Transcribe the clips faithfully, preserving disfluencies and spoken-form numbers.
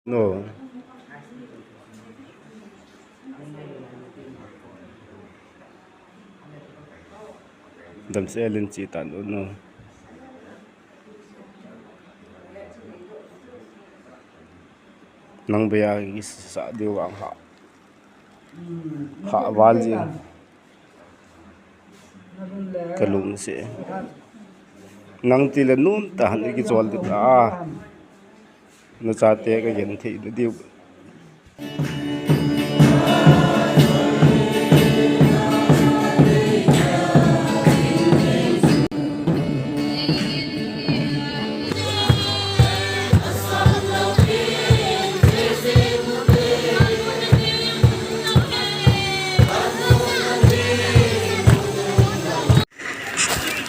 No. Damsel in chi tan u no. Nang bia kisa diu vang ha. Ha val jing. Ka lungset. Nang tile nom tah in kichol ding ta. Na chate ka gen thei na diu.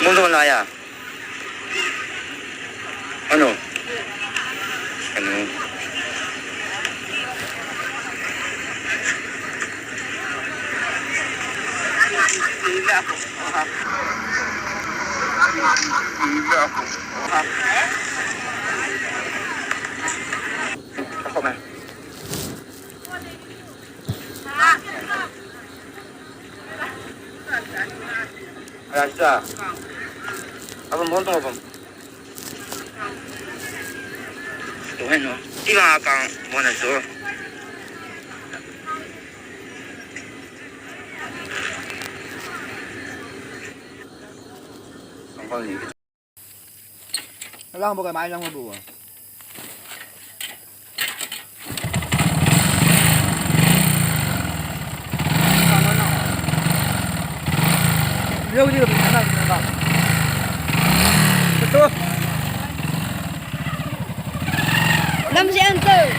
Mundo na ya. Ano? Ano? Ako na. Rasta. Abang, bang, bang, bang. Tuhan, no? Di ba kang muna to? Ang pangit. Lang bu kai mai lang bu. Lam si enter.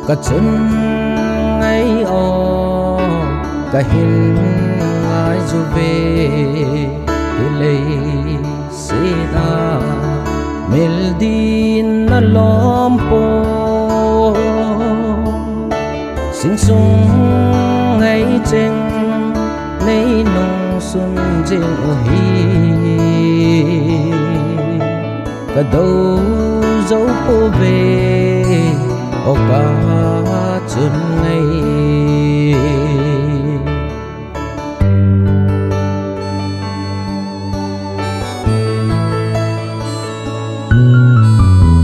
Ka chun ngai o, ka hin ngai. Ve, hilei sina, mel din na lom po. Singsung ngai cheng, nei nung sun jing u hi. Ka do zo po ve, o ka chun ngai.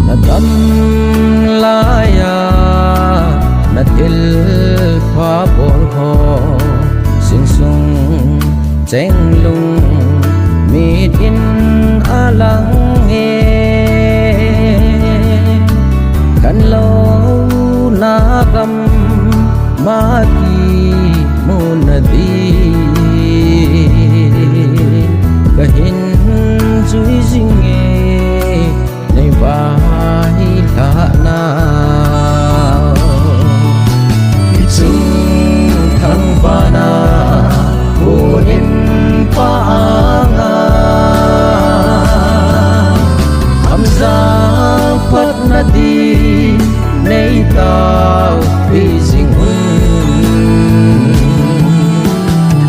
Na dam laiya, na thilpha bol ho, singsung chenglung mit in a lang e. Kan lo na gam ma kimu na di, ka hin jui jing e, nei vailhah na. I chung thangvahna, Pu Inpa anga, hamjang patna di nei taopi jing un.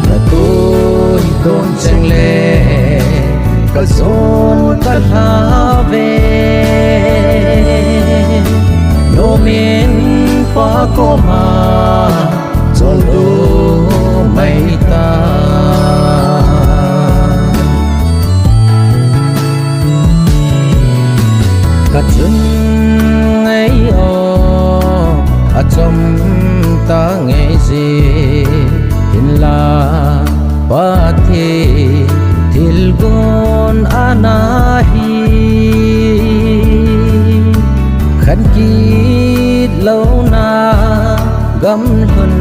Na tui don cheng le ka jon ka lha ve. Nomin pa koma chol do mai ta. Ka chun ngai o, a chom ta ngai ji, hinla Pathen thilgon ana hi. Khan kit lona gamlhun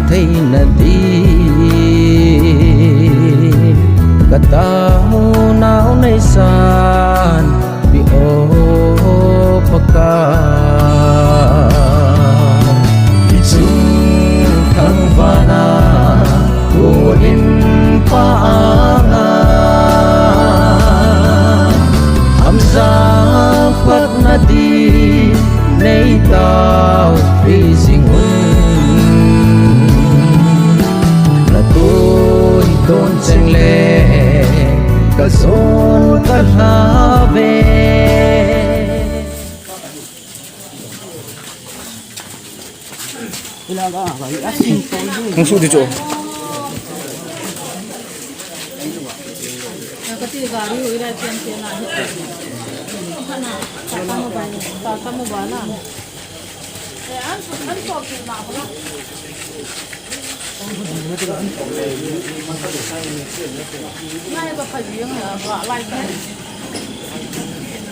theina di, ka taonau nei san pi o Pakai. I chung thangvahna, Pu Inpa anga, hamjang patna di nei taopi jing un. Na tui don cheng le ka jon ka lha ve. Hung su di chu.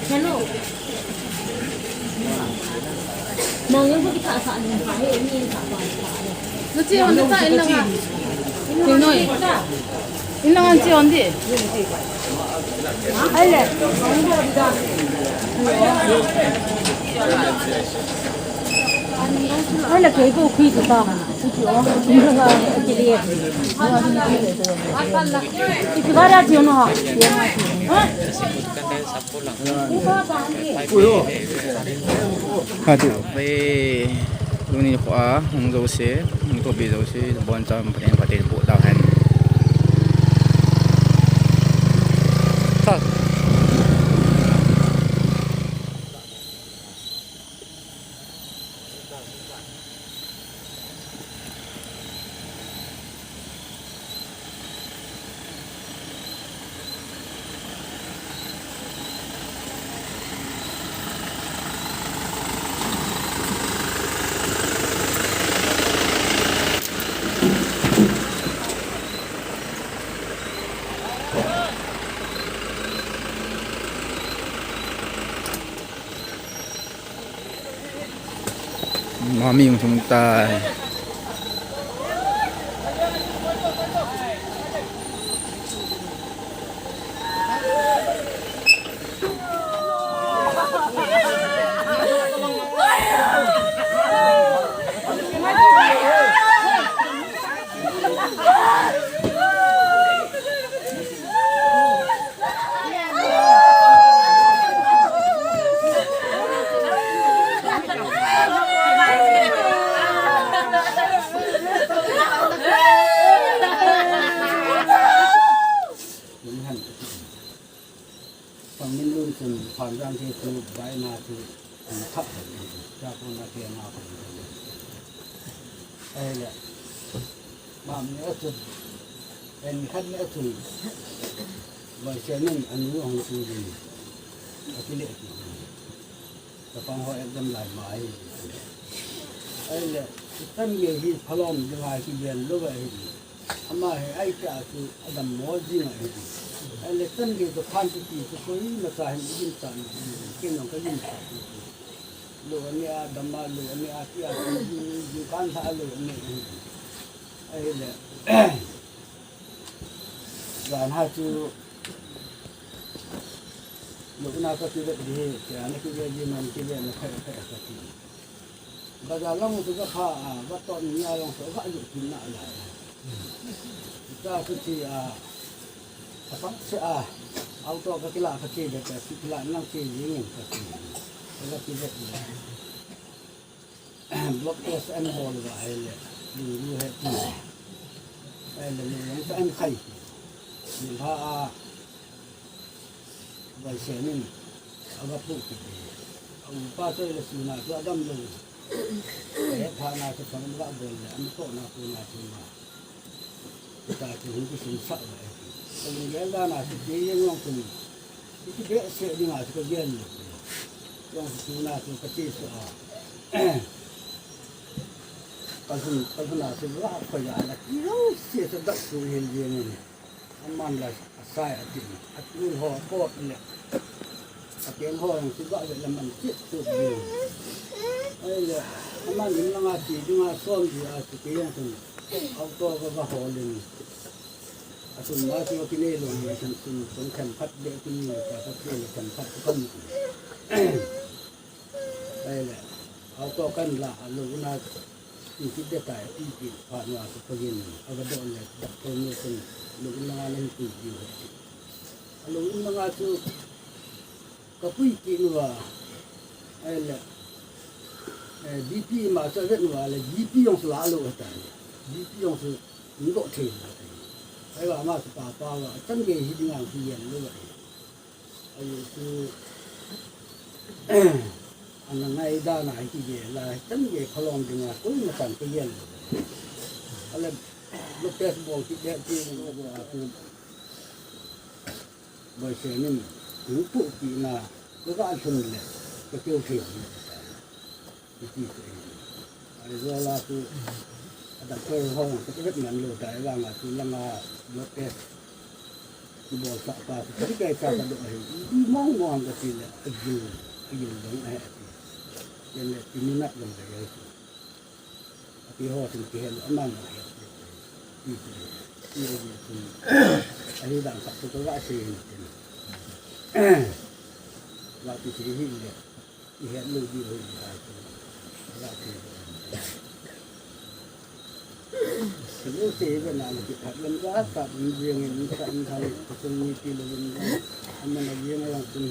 Hello. Nang yang ko kita sa ni pa he ni sa pa. Nache on ta in lang a. Tinoi. In lang a che on di. Ai le. Ai le ke ko khui ta. Iti bara che on ha. Hati. Ve, tuni kho a hung jouse, hung topi jouse, bon cham phaten phaten boh tau hen. Mami hung tung tai. Chun phan jang thei chu, vaina chu, um, thak thak, cha ko na ke na ko. Ahile, mam ne a chun, en khat ne a chun, Vaisen in anu hung tu din, akile tu. Chapang ho exam lai ma hi. Ahile, chan gei hi phalom ding a kigel lou ahi. Ama hi ahi tia chu adam mo jing ahi. Ahile chan gei chu phan kiti chu koima cha hin gim ta, ken jong ka gim ta. Lou ani a, dam a, lou ani a, tia chu jing, jing kan tha lou ani. Ahile, jan ha chu, lou na ka ti le di, tia na ki le di man ki le na khai khai ka ti. Bazar lang chu ka pha a, va to ni a long chu ka ju kin na la. Ka chu chi a, ka pang che a, auto ka kila ka che de ka chi kila nang che ni ngin ka chi. Ka la chi de. Block test an bol va hai le. Lu lu he ti. Hai le lu yang sa an khai. Ni ha a. Vaisen in, aga pu kit e. A upa choi le suna chu adam lou. Ahet phat na chu sang ga bol le, an to na pu na chu ma. Kita chu hung kisun sa va e. Ka lunggel dan a chu kei jeng jong chu. Kiti behseh ding a chu ka gel lou. Jong chu na chu ka che suh a. Ka lhun, ka lhun a chu la khoi a la ki lo se chu dak su hel jeng in. Aman la asai atin, atul ho kot le, akeng ho jong chu ga ve le man chit chut ding. Ahile, aman in langa che dinga som ji a chu kei jong chun, auto ka va hol in. Achun ma chu kinei lou ni chun chun chun themkhat be kini ka ka che le themkhat chu ka mu. Ahile, auto kan la a lou na, ti ti de tai, ti ti pha na chu ka gin, aga do le, dak to ni chun, lou na nga len ti ti. Lou na nga chu, ka pui ti nu a, ahile, eh, B P ma chu vet nu a le, B P jong chu la lou tai, B P jong chu, ni do thei. Ahile, ama chu pa pa va, chan gei hi ding ang ti yen lou va. Ahi chu, ana ngai dan a hi kigel a, chan gei phalom ding a, koima chan kigel. Ahile, blood test bol kit le, ti, a chu, Vaisen in, hung pu kit na, ka ga lhun le, ka keu thei. Iti chu ahi. Aizawl a chu a doctor ho ka vet man lou tai vang a chu langa blood test kibol sah pa chu ka kai cha ka doh ahi. Ipi mong mong ka ti le a gil, a gil dong ahi ati. Ken le ti minute dong ka ahi chu. Ati ho chun kihe lou a man ahi. Iti chu. Iti chu. Ahi dan khat chu ka ga sei hin tin. Ga ti sei hin le. I het lou diu ahi tai. Ka thei. Ka lou sei ve na le kiphat lam ka ta um jeng in ka in thang ka chung ni ti lou in. Aman a jeng a jong chun.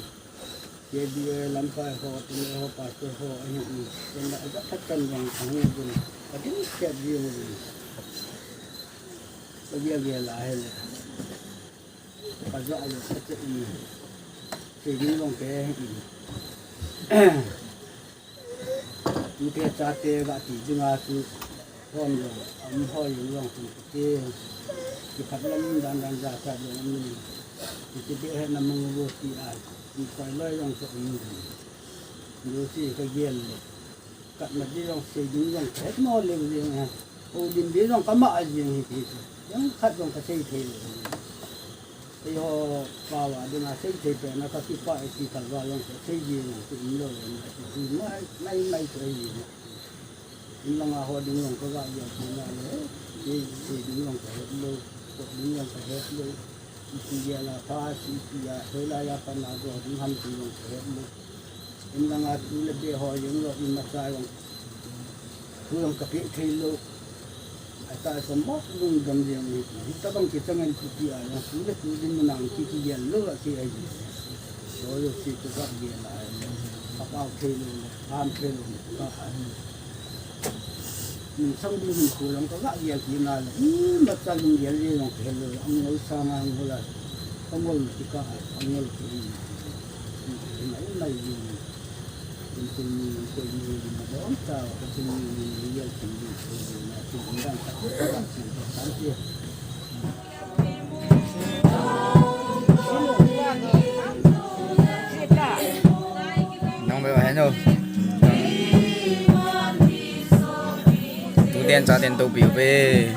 K B A lamkai ho, tuni ho, pastor ho, ahi in. Ken la ka phat kan jong ka hung jeng. Ka ding set jeng in. Ka gel gel a hile. Ka ja le ka che in. Sei ding jong ka he in. Tute chate ga ti dinga chu hon jong, um ho jong jong chu te. Kiphat lam dan dan ja cha jong um. Ti ti be he na mong lo ti a. Ti koi loi jong chu um. Lu si ka gel le. Ka ma di jong sei ding jong ka het mo le jeng ha. O din di jong ka ma a jeng hi ti chu. Jong khat jong ka sei thei lo. Eiho pa va dinga sei thei pen a ka kipah e ti kal va jong ka sei jeng ti um lo le na ti mai mai mai chu ahi jeng. In langa ho ding jong ka va jeng ti na le. Ti sei ding jong ka het lo. Ko ding jong ka het lo. Iti gel a pha, iti a, hoilai a pat na do ding ham ti jong ka het lou. In langa tu le be ho jeng lou, imacha jong. Tu jong ka pe thei lou. Ata sa mo lungdam jeng ni. Hitabang kichang in kiti a jong tu le tu ding nang ki kigel lou a ki ahi. So yo si tu ka gel a. Ka pao thei lou, ham thei lou, ka ahi. Min sang ding hin khu jong ka ga gel kit na le, imacha lunggel jeng jong ka het lou, angol sanga angol a, ka ngol ti ka, angol ti. Nong be wa heno. Tu den cha den to piu ve.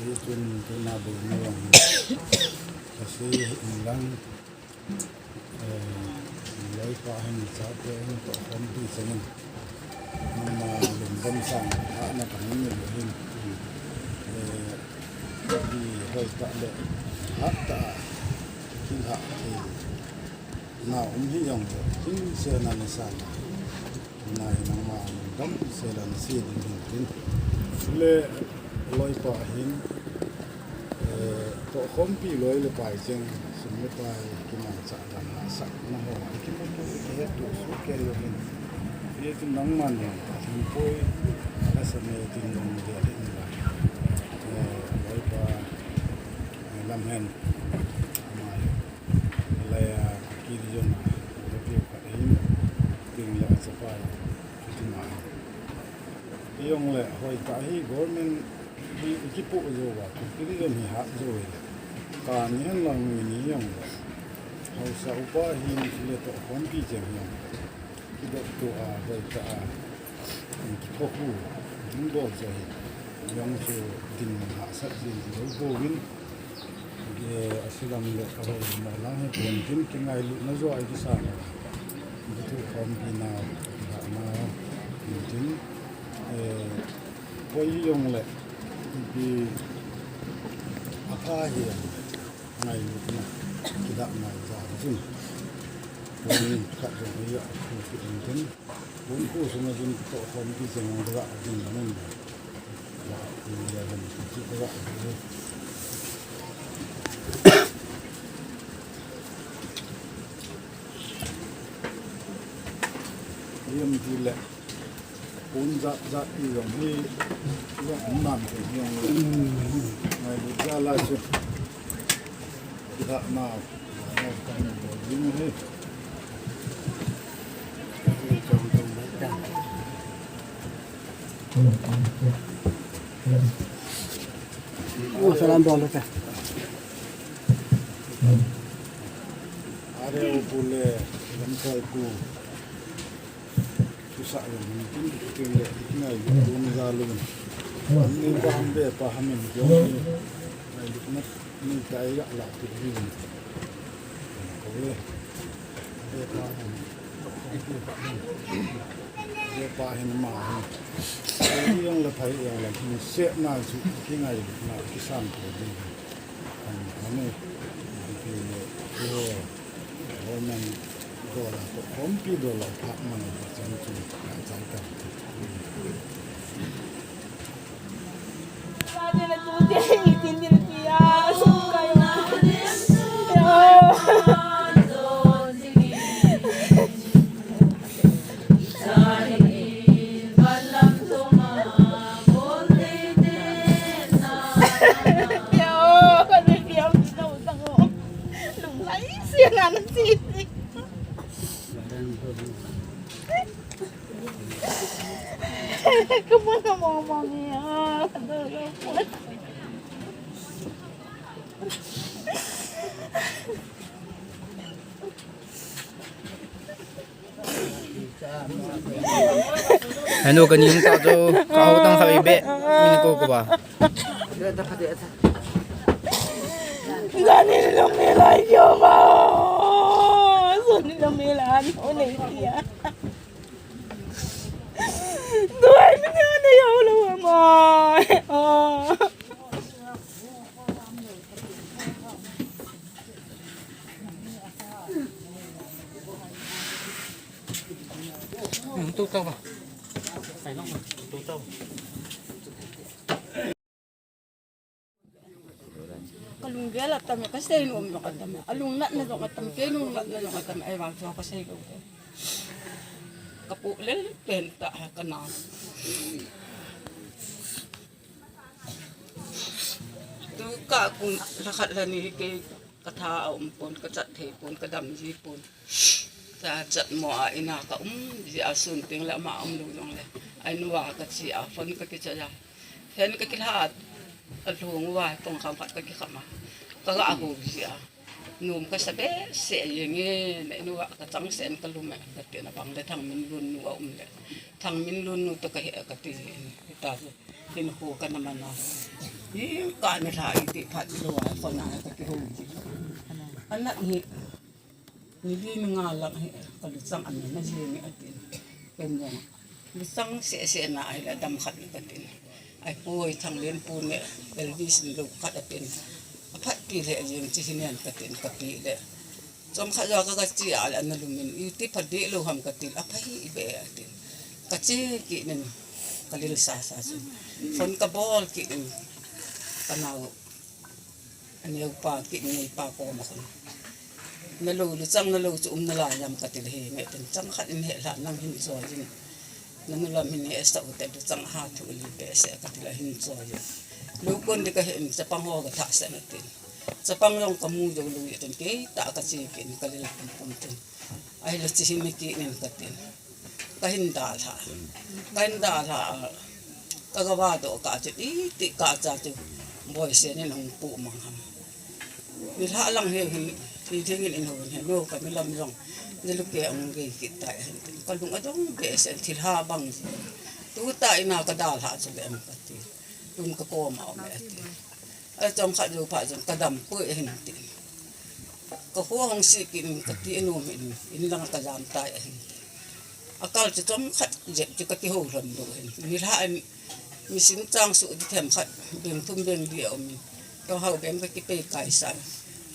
Hichun tuna boina jong hi, kasi inlang, eh, loipa hin chate hin tohkhompi chengin, nangma lungdam sang hahna kahin nei u ahin, eh, hoitah le hattah a thilha thei na um hijongle, chingse na nei sanga, na hi nangma lungdam sela nasei ding ahin tin. Chule loipa hin, eh, tohkhompi loi le pai cheng, sum le pai kimangcha dan hahsatna ho, ikimuto, ikihetto sohkei u ahin. Hichun nangman jong, athimpoi lasa me tin jong gel hih in lang. Eh, loipa, eh, lam hen, ama hi, hilai a, Kuki Region a, loipa khat ahin, tin le achapa, chuti ma ahin. Hijongle hoitah hi government hi ikipoh jou uva, Kuki Region hi hat jou hile, kani hen lang nui ni hijongle, haosa upa hin le tohkhompi cheng hijongle, kidopto a, hoitah a, kikhohu, dingbol chu ahin, jong chu dinmun hahsat jeng hilou bouvin, Ge, asulam le ahoi mo lang hi pon tin, kingailutna joh a ikisang a, kithohkhompi nau, kihahna, tin, eh, koi hijongle, ipi apha hi, ngailutna, kidahna jal a chun, pon khat jong hi akhu kit in tin, pon khu sunga chun tohkhompi cheng jong kagah ding ding in, kagah ding ding in. Em ti le, pon jat jat ti jong hi, jong um nam ti jong le. Ngailut jal a chu, kidah nau, nau kan bol ding hi. Oh, salam bol le. Are u pu le, lamkai pu. Chusa jong hin kin kin le, ngailut jal un. Ni pa ham be pa ham in jong ni. Ngailut na ni tai ya la ti hi. Ko le. Be pa ham. Be pa hin ma hin. Jong le phai jong le hin se na chu ki ngailut na ki san ko di. Ani, ani, government dollar ko, khompi dollar phat man chan chu, chai ta. Henu kani hung ta chu, ka ho tang kha be, min ko ko ba. Jani lo me lai kyo ba. Jani lo me lai, o nei tia. Duai mi ne ne yo lo ma. Oh. Tu tau ba. Sai long tu tau. Ka lunggel atam, ka sei nom jong atam, a lungnatna jong atam, kei lungnatna jong atam, ahivang chu ka sei lou. Ka pu lel pen tah a ka na. Tu ka kum lha khat lha ni kei ka tha a um pon, ka chat thei pon, ka dam ji pon. Ka chat mo a in a ka um ji a, sun teng le ama um lou jong le. Ai nu a ka che a, phone ka kichai a. Hen ka kilha a, a lhung uva, tong kham khat ka kikham a. Ka ga hou ji a. Nom ka sa behseh jeng e, na in uva ka chang seh in ka lum e, ka ti na bang le Thangminlun nu a um le. Thangminlun nu toh ka he ka ti in, hita hinkho ka na man a. Hi ka ni lha i ti phat lou a, phone a ka kihou ji. Ana hi. Ni li ni nga lang hi, ka luchang ana na jeng e atin. Ken jong, luchang seh seh na ahile dam khat le katin. Ai poi Thanglen pu ne, Elvis in lo khat atin. Aphat pi le jeng chi hi nen katin, ka pi le. Chomkhat jou ka ga che a le ana lum in, iti phat deh lou ham kati le, apha hih beh atin. Ka che kit in, ka lil sa sa chu. Phone ka bol kit in, ka nao. Aneo pa kit in, neipa koma khun. Na lou, luchang na lou chu um nalai ham kati le, he nge tin, chang khat in he lha nang hin choi in. Na nu lam hin he sa u te, luchang ha thu li behseh kati le hin choi in. Lou kon di ka he in, chapang ho ka tha seh na tin. Chapang jong ka mu jou lou ye tin, kei tah ka che kit in, ka lil pum pum tin. Ahile chi hi mi kit in katin. Ka hin dalha. Ka hin dalha. Ka ga va doh kah chu, iti kah cha chu, boisen in hung pu mang ham. Nilhah lang hi, hi, hi thing in in hung hin, no ka mi lam jong. Ni lu ke hung gei kit tai hin. Ka lung adong behseh thilha bang. Tu tah in a ka dalha chu le em kati. Tun ka koma um e ati. Ai chomkhat jou phat jong ka dam poi ahin ti. Ka ho hung si kit in kati nom in, in lang ka jam tai ahin ti. Akal chu chomkhat jep chu ka kihou lhon lou hin. Nilhah in mi sin chang su di themkhat, beng thum beng li a um in. Ka hau beng ka kipei kai sa,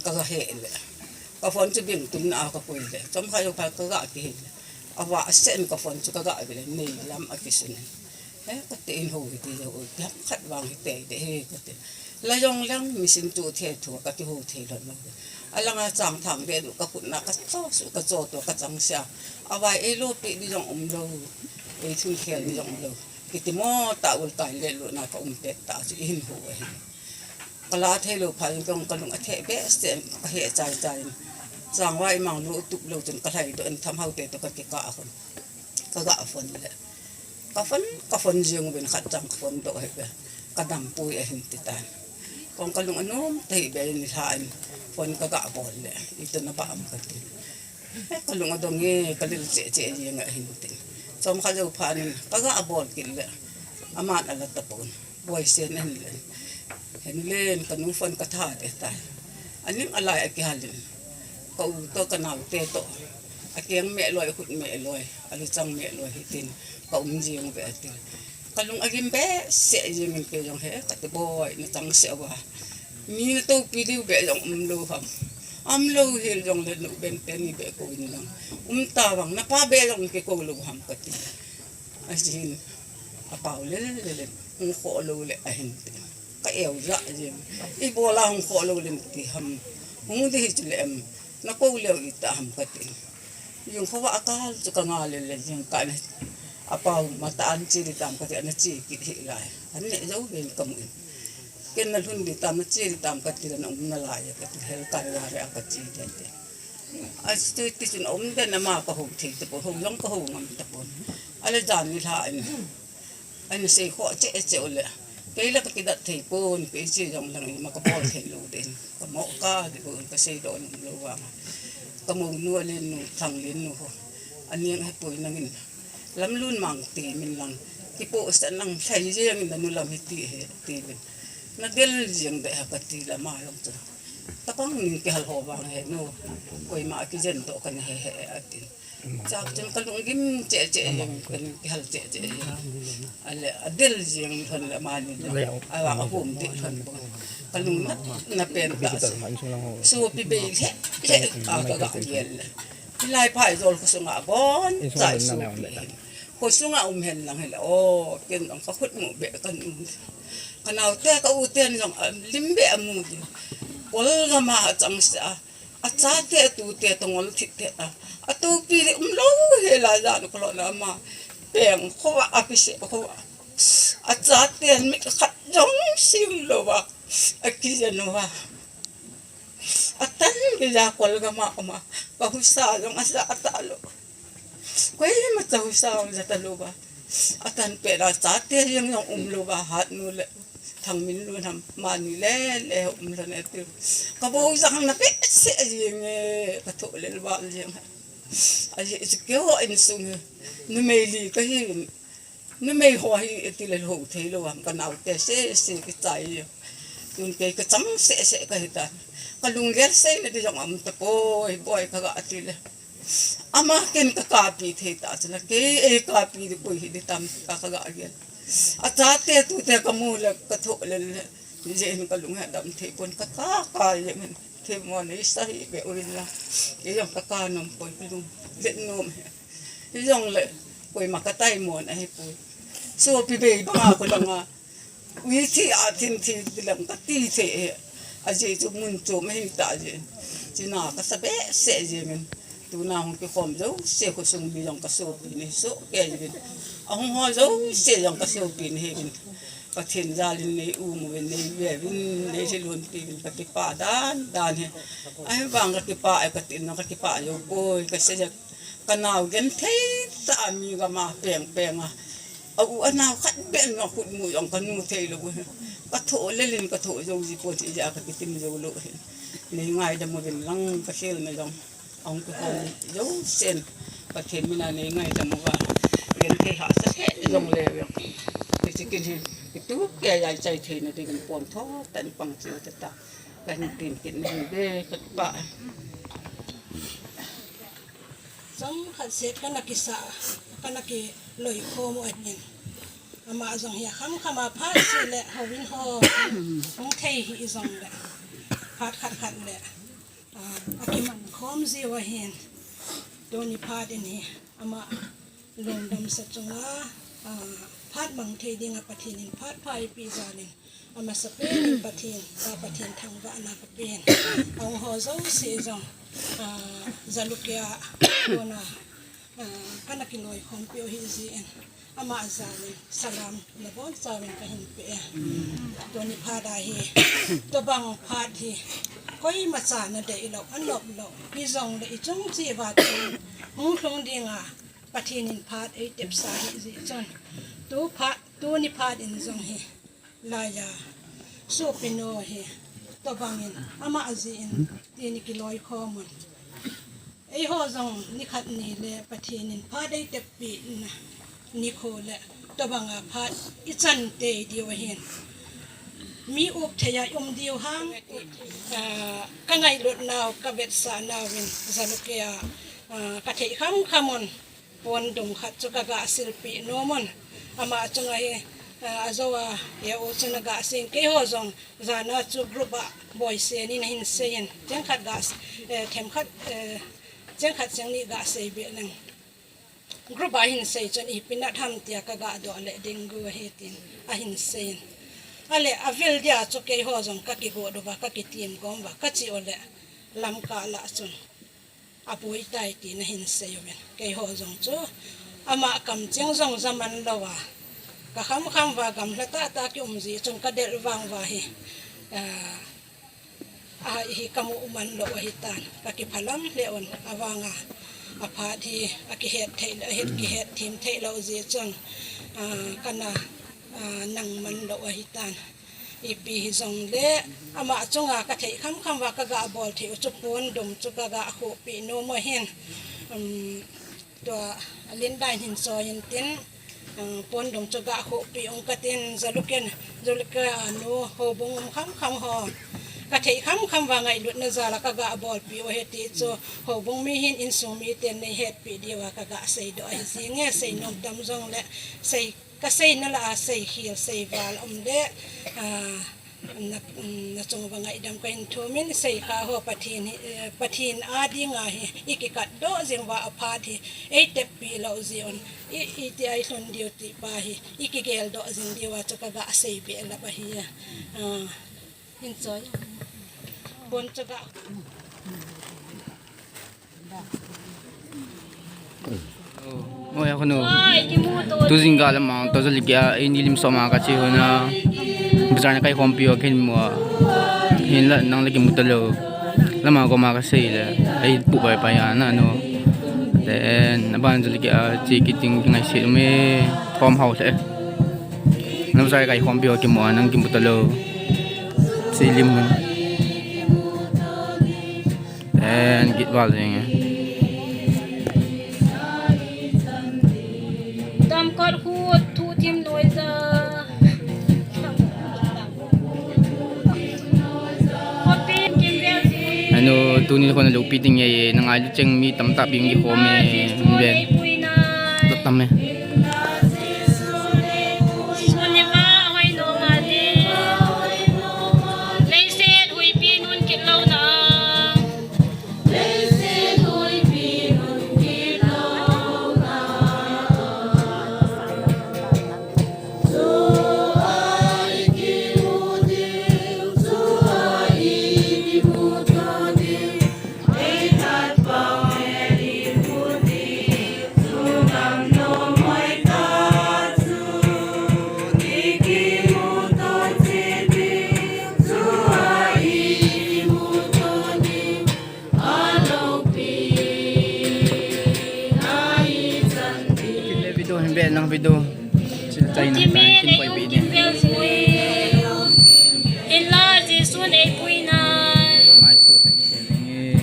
ka ga he le. Ka phone chu beng tun na ka pui le. Chomkhat jou phat ka ga kihe le. Ava sen ka phone chu ka ga ve le, nei lam a kisun in. He, ka te in ho hi ti jou, themkhat vang hi te de he ka ti. La jong lang machine tu the thu ka ti ho thei lou. Alanga chang thang de du ka khut na ka cho su ka cho to ka chang sia. Avai ei lo pi di jong um lou. Ei thun khel di jong um lou. Kiti mo ta ul kai le lu na ka um pet ta chu i hin ho ahi. Ka la thei lou pha jong ka lung a the be se ka he chai chai. Chang vai mang lu tup lou chun ka lai do en tham hau te to ka ke ka a khun. Ka ga phone le. Ka phone, ka phone jing uvin khat chang ka phone do he be. Ka dam pui ahin ti tan. Kong ka lung a nom thei be ni tha in. Phone ka ga bol le. Ito na ba am ka ti. Ka lung a dong e, ka lil che che jing ahin ti. Chom kha jo pha nin, ka ga bol kit le. Aman ala ta pon. Boi sen en le. Hen len ka nu phone ka tha de tai. Aning alai a ki halin. Ka u to ka nau te to. A keng me loi, khut me loi, a lu chang me loi hi tin. Ka um jing ve a ti. Ka lung a gim be se jing in ke jong he, ka ti boi, na chang se wa. Mi na to pi diu be jong um lou ham. Um lou hel jong le nu ben te ni be ko in lang. Um ta vang, na pa be jong ke ko lou ham ka ti. Asin, a pau le le le le, hung kho lou le ahin ti. Ka eu ja jing. I bola hung kho lou le ti ham. Hung di hi chu le em. Na ko leu i ta ham ka ti. Jing kho wa a kal chu ka nga le le jing ka ne. A pau ma ta an chi di tam ka ti, ana chi kit hi lai. An ne jo ven ka mu in. Ken na lhun di tam, na chi di tam ka ti, na um na lai ka ti, hel ka la re a ka chi de te. A stu ti chun um den ama ka ho thei te po, ho jong ka ho ngam te po. Ale jan ni lha in. Ani sei kho che che ole. Kei la ka kidat thei pon, kei sei jong lang ma ka bol thei lou den. Ka mo ka di pon, ka sei don lou wa. Ka mo nu le nu, thang le nu ho. Ani ang he poi nangin. Lam lun mang ti min lang. Ki po sa nang thai jeng na nu lam hi ti he, ti le. Na del jeng de ha ka ti la ma long chu. Tapang ning ki hal ho bang he nu. Koima ki jen to kan he he a ti. Chak chun ka lunggim che che jeng, ka kihal che che jeng. Ale, a del jeng lhon le mani le. Awa a hum di lhon bo. Ka lung na, na pen ta se. Sopi bei le, le, a ka ga gel le. Hilai phai jol kho sunga bon, chai sopi. Kho sunga um hen lang hila. O, ken jong ka khut mu be ka nu. Ka nau te ka u te jong, a, lim be a mu di. Kol ga ma chang sa. A chate, a tute, tongol thit te a. A topi le um lou he la jan ko lo na ma. Peng kho a, a pise kho a. A chate mit khat jong sim lou va. A kijen va. A tan ke ja kol ga ma ma. Ka husa jong a ja a ta lou. Koima cha husa jong ja ta lou va. A tan pe la chate jong jong um lou va hat nu le. Thang min lu nam mani le le um lhon e ti. Ka bo jang na pe se jing e, ka tho le ba jing. A ji ji ke ho in sung e. Numei li ka hi. Numei ho hi e ti le ho thei lou am ka nau te se se ki chai. Tun ke ka chang se se ka hi ta. Ka lung gel se na di jong am ta poi, poi ka ga ti le. Ama ken ka kapi thei ta chana, kei ei kapi di poi hi di tam ka ka ga gel. A chate tute ka mu le ka tho le le. Je hin ka lung he dam thei pon ka ka ka ye men. Thei mo nei sa hi be u in la. Kei jong ka ka nom poi ka lung. Le nom he. Jong le koima ka tai mo na hi poi. Sopi bei banga ko langa. Ui thi a thin thi ti lang ka ti thei e. A je chu mun chu ma hin ta je. China ka sa be se je min. Tuna hung kikhom jo se kho sung mi jong ka sopi ni so ke je min. A hung ho jo se jong ka sopi ni he min. Pathen jal in nei um uvin, nei ve uvin, nei lhilun pi uvin ka kipah dan dan he. Ahivang ka kipah e ka tin ka kipah jo poi ka se je. Ka nau genthei tah a mi gam a peng peng a. A u a nau khat beh in jong khut mu jong ka nu thei lou u hin. Ka tho lel in ka tho jou ji pon ti jeh a ka kitim jou lou hin. Nei ngaidam uvin lang ka khel na jong. Ahung kihon jou sen. Pathen min a nei ngaidam uva. Genthei hahsa lheh jong le u jong. Ti chi kin hin. Itu ke jai chai thei na ding in pon tho tan pang chi ta ta. Ka hin tin kin hin be ka pa. Chomkhat seh kana kisa, kana kiloikhom u ahin. Ama jong hi akham kham a phat seh le houin ho hung thei hih jongle phat khat khat le, ah, akiman khom jiu ahin. Tuni phat in hi ama lungdam sa chunga, ah, phat mang thei dinga Pathen in phat pha eipeh jal in Amasapen in Pathen, Pa Pathen thangvahna kapen. Ahung ho jouse jong, ah, Jalukie a, kona, ah, kana kiloikhompiu ahi jeh in, ama jal in salam nabonchauvin kahin pe e. Tuni phat a hi, tobang phat hi, koimacha nadei lou, anop lou, hijongle ichung cheh uva hung lhung dinga, Pathen in phat eitepsa ahi jeh chun, tu phat, tuni phat in jong hi, laiya, sopinu hi, tobang in, ama jeh in, tuni kiloikhom un. Eiho jong nikhat nile Pathen in phat eiteppina nikho le, tobanga phat ichan tei diu ahin. Mi up thei a um diu ham, ah, kangailut nau, kavetsah nauvin, Jalukie a, ah, kathei khamkham un, pon dum khat chu kaga silpeh nom un. Ama chunga hi, ah, ajou a, e u chun aga sei, keiho jong, jana chu group a boisen in ahin seiyin. Cheng khat ga, eh, themkhat, eh, cheng khat cheng ni ga sei be leng. Group a ahin sei chun ipi nat ham tia kaga doh le dengue ahi tin ahin seiyin. Ale avil dia chu keiho jong kakigot uva, kakitim gom uva, kache u le Lamka lah chun aboi tai tin ahin sei uvin. Keiho jong chu ama kamcheng jong jaman louva, kakhamkham uva gamla tahtah kium jeh chun kadel vang uva hi, ah, ahi kamu man lou ahitan, kakiphalam lheh un, avanga aphat hi akihet thei, ahet kihet them thei lou jeh chun, ah, kana, ah, nang man lou ahitan. Ipi hijongle, ama chunga kathei khamkham uva kaga bol thei u chu pon dum chu kaga khohpeh nom u ahin. Um, tua Linda in hin choi intin, um, pon dum chu ga khohpeh ung katin, Jalukie, Jalukie a nu houbung um khamkham ho, kathei khamkham uva ngailutna jal a kaga bolpeh u ahi ti chu, houbung mi hin insung miten neihetpeh diuva kaga seidoh ahi, jinge seinom tam jongle, sei kaseina lah a seikhel seival um le, ah, na, nachung uva ngaidam kahin thum in, seikha ho Pathen hi, eh, Pathen a dinga hi ikikatdoh jing uva aphat hi eiteppeh lou jeh un, i, iti a ilhun diu ti pa hi ikigeldoh jing diuva chu kaga sei be lap ahi. Ah, hin choi. Pon chu ga. Oi, akhunu. Tu jingkah lama, tu Jalukie a, eini lim soma kache hon a, bazar na kaikhompiu a kahin mu a. Hinla nang le kimu talou. Lama koma kasei le, eipu pai pai a nanu. Then, aban Jalukie a, che kit ding ngaise ume, thom hao le. Nang bazar kaikhompiu a kimu a, nang kimu talou. Che lim. And git val jeng e. Damkot khu thu thim noi ja. Khopi kim vel ji. Anu, tuni khon loupi ding e, na ngailu cheng mi tamtah bim kikhom e, ven. Tam e. Video hin be nang video. Chil chai nang ta kin koi bi ni. Inla Jesu nei puina. Mai su thai se ni.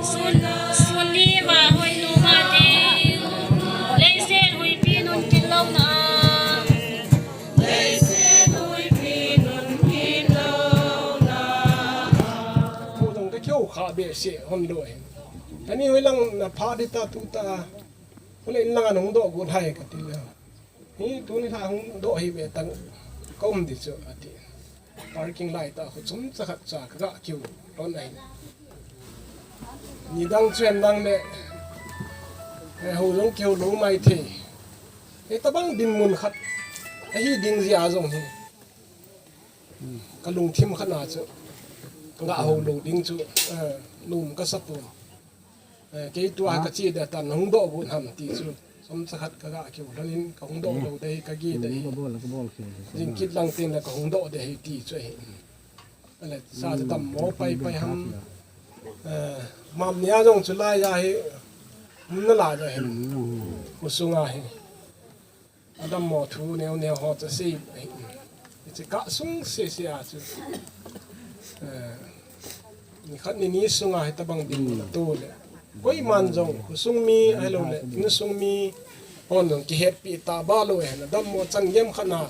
Sun, sun ni va hoi nu ma te. Leiset huipi nun kin lou na. Leiset huipi nun kin lou na. Ko dong ka kyo kha be se hon do he. Tani hoi lang na pha di ta tu ta. Ko le in lang an hong do gu thai ka ti le. Hi, tuni lha hung doh hi ve tang, ka um di chu, ati. Parking lai ta khu chomcha khat cha ka ga kiu lon ahi. Nidang chu hen lang le, eh, ho jong kiu lo mai thei. Hitabang dinmun khat Ahi ding jeh a jong hi. Ka lungthim khat na chu. Ka ga ho lo ding chu. Eh, lum ka sa pon. Eh, kei tua ka che de tan hung doh got ham ti chu. Som sa khat ka ga keu lhonin ka hung doh lo de ka gi de. Jing kit lang tin le ka hung doh de hi ti chu hi. Ale, sa te tam mo pai pai ham. Eh, mam nia jong chu lai ya hi. Mun na la ja hi. Ku sunga hi. Adam mo thu neo neo ho cha si. Chi ka sung si si a chu. Eh, ni khat ni ni sunga hi tabang ding na tu le. Koiman jong, khosung mi, ahilou le, insung mi, hon jong kihetpi ta ba lou e, na dammo chan gei khat na,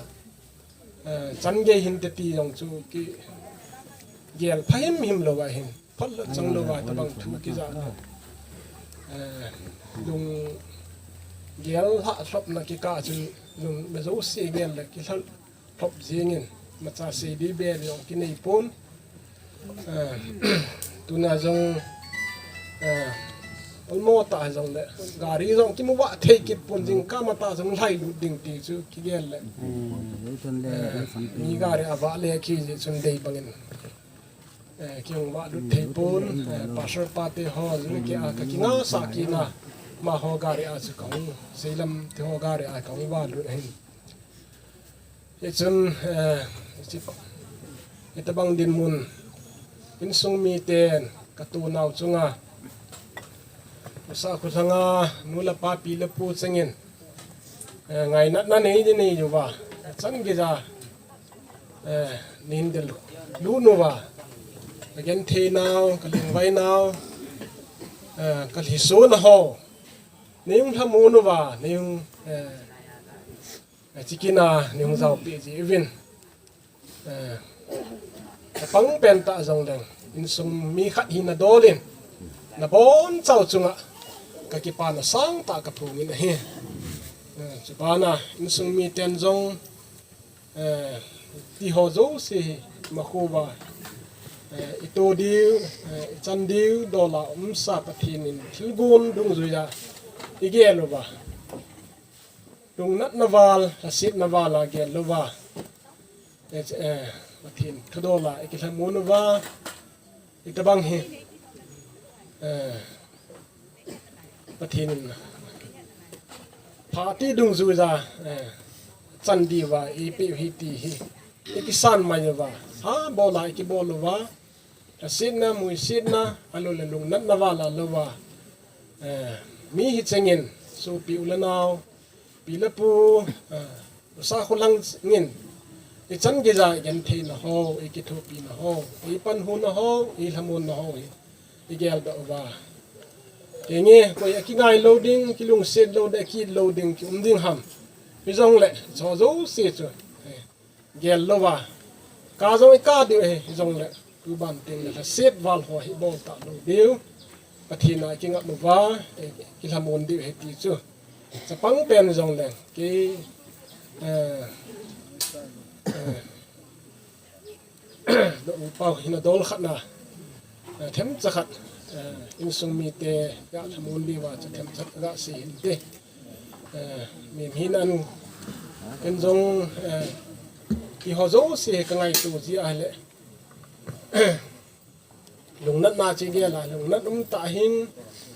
eh, chan gei hinte ti jong chu kigel pha himhim lou ahin, phal chang lou a tabang thu kija le. Eh, lunggel hah lhopna kikah chun, lung, na jouse gel le kilhal lhop jingin, macha sei di bel jong kinei pon. Eh, tuna jong, eh, olmo ta jong le, gari jong kimu vah thei kit pon jing ka mata jong lhai lut ding ti chu kigel le. Eh, mi gari a vah le khi ji chun dei bangin. Eh, kihung vah lut thei pon, eh, pastor pa te ho, jong ki a ka kinga sa kina, ma ho gari a chu ka hung, seilam te ho gari a ka hung vah lut hin. Hichun, eh, hichi, hitabang dinmun, insung miten, ka tunau chunga, usa khuthanga, nu le pa pi le pu chengin, eh, ngainatna nei di nei uva, chan geija, eh, nei hin del lut uva, ka genthei nau, ka lungvai nau, eh, ka lhiso na ho, nei hung lhamon uva, nei hung, eh, eh, chikina, nei hung jaopi ji uvin. Eh, ka pang pen ta jong leng, insung mi khat hi na dol in, na bonchau chunga, ka kipana sang ta ka phong in ahi. Eh, chubana, insung miten jong, eh, ti ho jouse hi, ma khuva, eh, i to diu, eh, i chan diu, dola umsa Pathen in, thilgon dungjuija, i gel uva. Lungnatna val, lhasetna val a gel louva. Eh, eh, Pathen thudola, i kilhamon uva. Hitabang hi. Eh, Pathen in. Pha ti dungjuija, eh, chan diuva, i pe u hi ti hi. I kisan mai uva. Ha, bola, i kibol uva. Lhasetna, muisetna, ahilou le lungnatna val a louva. Eh, mi hi chengin, sopi u le nau, pi le pu, eh, usa khulang ngin, i chan geija i genthei na ho, i kithopi na ho, i panhu na ho, i lhamon na ho hi, i geldoh uva. Kei nge, koi a kingai lou ding, kilungset lou ding, kit lou ding, ki um ding ham. Hijong le, cho jouse chu. Eh, gel louva. Ka jong i ka diu ahi, hijong le. Tu ban teng le lhaset val ho hi bol ta lou diu. Pathen a i kingap uva, eh, kilhamon diu ahi ti chu. Chapang pen jong le. Kei, eh, eh, do pau hi na dol khat na. Eh, themcha khat, eh, insung mite, ga lhamon diuva, cha themcha khat ga sei hinte. Eh, mi, mi nan, ken jong, eh, ti ho jouse ka ngaito ji a le. Lungnatna chi gel a, lungnat um ta hin,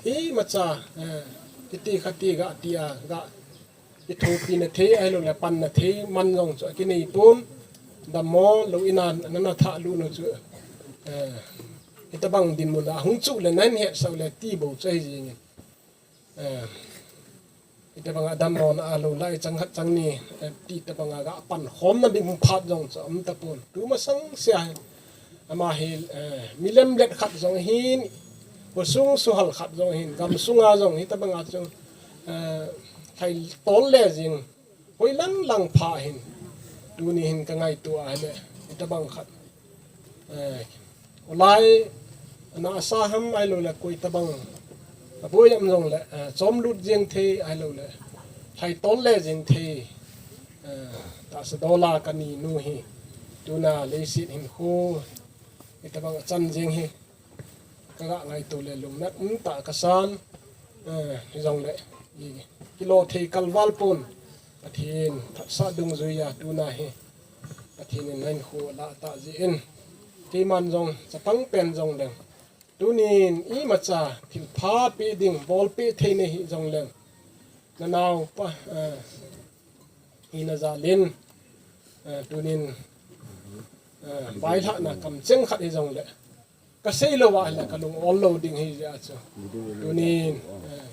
imacha, eh, kiti khati ga ti a, ga, i thopi na thei, ahilou le pan na thei, man jong chu, kinei pon, dammo, lou ina, na na tha lu nu chu, eh, hitabang dinmun a, hung chu le, nan het sau le, ti bou chu ahi jingin. Eh, hitabang a dammo na a lou lai chang khat chang ni, eh, ti tabang a ga pan khom na ding phat jong chu um tapon. Tu masang sia hin. Ama hi, eh, milem let khat jong hin, khosung suhal khat jong hin, gamsunga jong hitabang a chu, eh, lhai tol le jing. Hoi lang lang pha hin, tuni hin ka ngaito a hile, hitabang khat. Eh, olai, na asa ham ahilou le koi tabang. Aboi am jong le, eh, chom lut jeng thei ahilou le. Lhai tol le jeng thei. Eh, tahsa dola ka ni nu hi. Tuna leiset hin khu. Hitabang chan jeng hi. Ka ga ngaito le lungnat um ta ka san. Eh, hijong le. I, kilo thei kalval pon. Pathen phatsah dungjuiya tuna hi Pathen in nahinkho alah tah jeh in, keiman jong chapang pen jongleng, tunin imacha thilpha pe ding, bolpeh thei nahi jongleng, nanaopa, eh, hina jal in, eh, tunin, eh, vailhahna kamcheng khat hijongle, kasei lou ahile kalung ol lou ding ahi jeh chun, tunin, eh,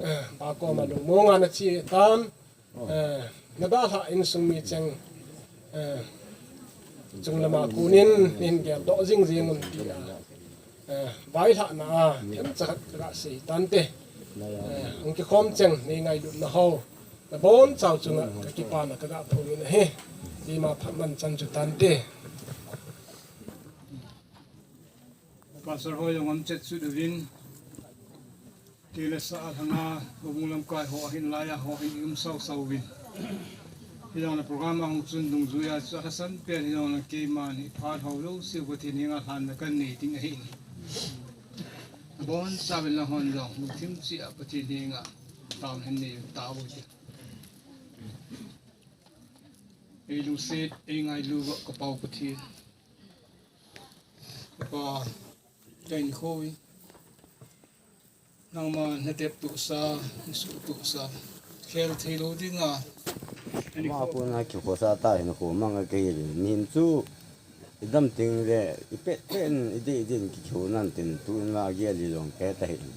eh, Pa koma lungmonga nache tan, eh, nadalhah insung mi cheng, eh, chunglama konin nahin geldoh jing jeng un tia, eh, vailhahna a themcha khat kaga sei tante. Eh, hung kikhom cheng nei ngailutna ho nabonchau chunga kakipana kaga phong in ahi. Ima phat man chan chu tante. Pastor ho jong um chet chu duvin, tile sa a lhanga, houbung lamkai ho ahin, laiya ho ahin, i um sausau uvin. Hijongle program ahung chun dungjuiya chu alhasam pen hijongle keiman hi phat ho jouse Pathen henga lhanna kanei ding ahin. Abonchauvin nanghon jong lungthim cheh a Pathen henga taona hin nei tauhite. Eilungset, eingailu uva ka Pa u Pathen, Pa, kahinkho hi nangman natep tohsa, nasuh tohsa, khel theilou dinga, ama kona kikhosa tah hinkho manga kahi le, mihem chu idam tengle ipet pet in, idei dei in kikhonan tin, tun la agel hi jong kahe tahih in.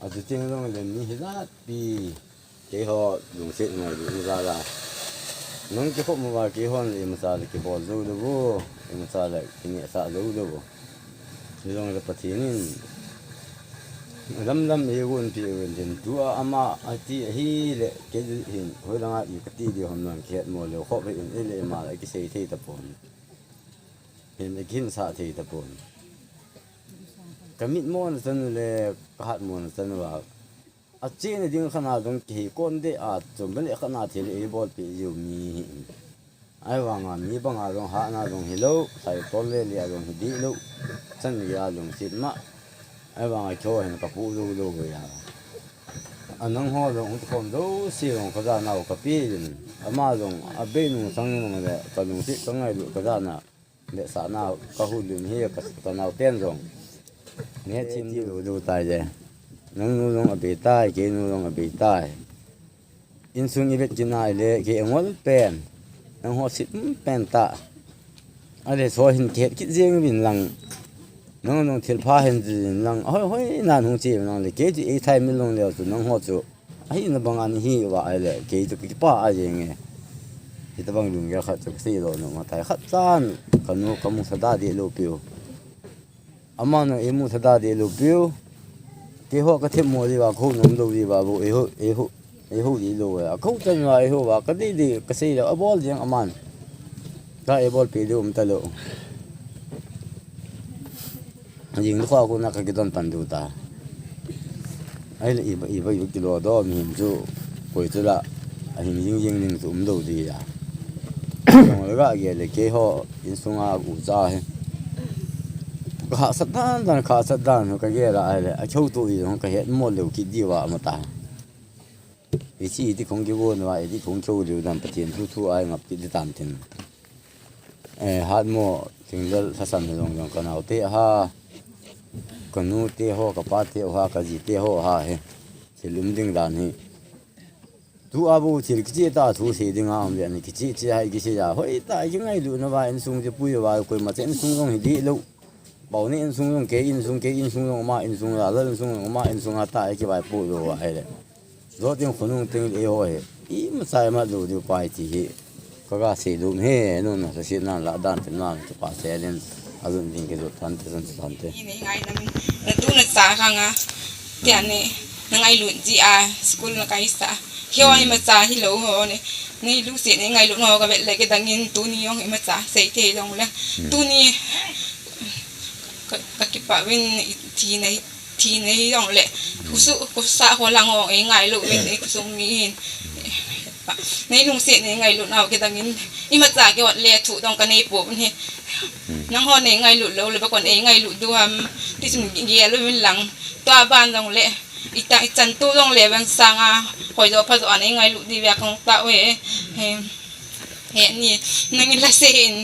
Achuti jongle mi hijat pi keiho lungset ngailu jal a, nung kikhom uva keihon le imacha le kibol jou lou u, imacha le kinehsah jou lou u. Hijongle Pathen in lamlam eigonpeh uvin tin, tua ama ati ahile, kei hin hoilanga i kati diu ham lang kihetmo leu khop hih in, ahile ima le kisei thei tapon, hin kihinsah thei tapon. Kamitmona chanu le kahatmona chanu a, achena ding khatna jong kihei kon deh a, chomle khatna thil eibolpeh jiu mi hi. Ahivanga mi banga jong hatna jong hilou, saitol lele a jong hi dehlou, chan geiya lungset mah. Ahivanga keiho hin kapoh jou lou uva, a nangho jong hung kikhom jouse jong kajanau kapeh in, ama jong abei nung sang nung le kalungset kangailut kajana, vetsahna kahoulim hi ka, kanaoten jong nehthim lou lou tai je. Nangnu jong abei tai, keinu jong abei tai. Insung ivet kit nai le kei angol pen, nangho sit pen tah. Ahile so hin kihet kit jeng uvin lang, nang jong thilpha hin jin lang, ahoi hoi nan hung che uvin lang le, kei chu eithai mil long leu chu nangho chu ahina banga nahi uva ahile, kei chu kakipah a jenge. Hitobang lunggel khat chu kasei lou nom ahitai, khat chan kanu kamu thada deh lou piu. Ama nang eimu thada deh lou piu. Keiho kathemmo diuva kahou nom lou diuva bou, eiho, eiho, eiho deh lou uve. Akou chan uva eiho uva kadei dei kasei leu abol jeng aman. Ka eibolpeh diu umtalou. Jing nikho kona kakidon pan diu ta. Ahile iba, iba, iba kilo doh mihem chu, koi chu la ahing jing jing ding chu umlou dia. Jong le kagel le keiho insunga ucha hi, kahahsat dan dan, kahahsat dan kagel a ahile, akihouto hi jong kahetmo leu kit diuva ama ta. Hiche iti khong kigon uva, iti khong kihou diu dan Pathen thu thu a ingap kit di tan tin. Eh, hatmo, thinglel lhasam hi jong jong kanaote ha, kanute ho, kapate ho ha, kajite ho ha hi, thil um ding dan hi. Tua bou thil kicheh tah thu sei dinga um ve ni, kicheh cheh a hi kisei a, hoitah a kingailutna uva insung chu pui uva, koima cha insung jong hi dehlou. Bou ni insung jong, kei insung, kei insung jong, ama insung, lal insung jong, ama insung a tah a kivaipoh lou ahile, jo teng khonung teng eiho hi imacha imat lou diu pai ti hi kaga sei lou hi, nuna sasei nan lah dan tin nan chu pa selin, alun ding kijot thante, jon thante. Nei ngai nam, natu nacha khanga, tia nei, nangailut ji a, school nakaisah. Keiho imacha hilou ho nei, neilungset nei ngailut ho kavet le kidang in tuni jong imacha sei thei jongle, tuni ka, kakipah uvin, thi nei, thi nei jongle, khosuh, khosa ho lang ho eingailu uvin, eikhosung mi hin. Neilungset nei ngailutnau kidang in, imacha kihot le thuh dong kanei pouvin hi. Nangho nei ngailut lou le bakon eingailut diu ham, tichun gel uvin lang. Tua ban jongle, Ita ichan tu jong le ban sanga, hoi jo pha jo ana ingailut diu ve kong tao he. He, he ni, nangin la sei in,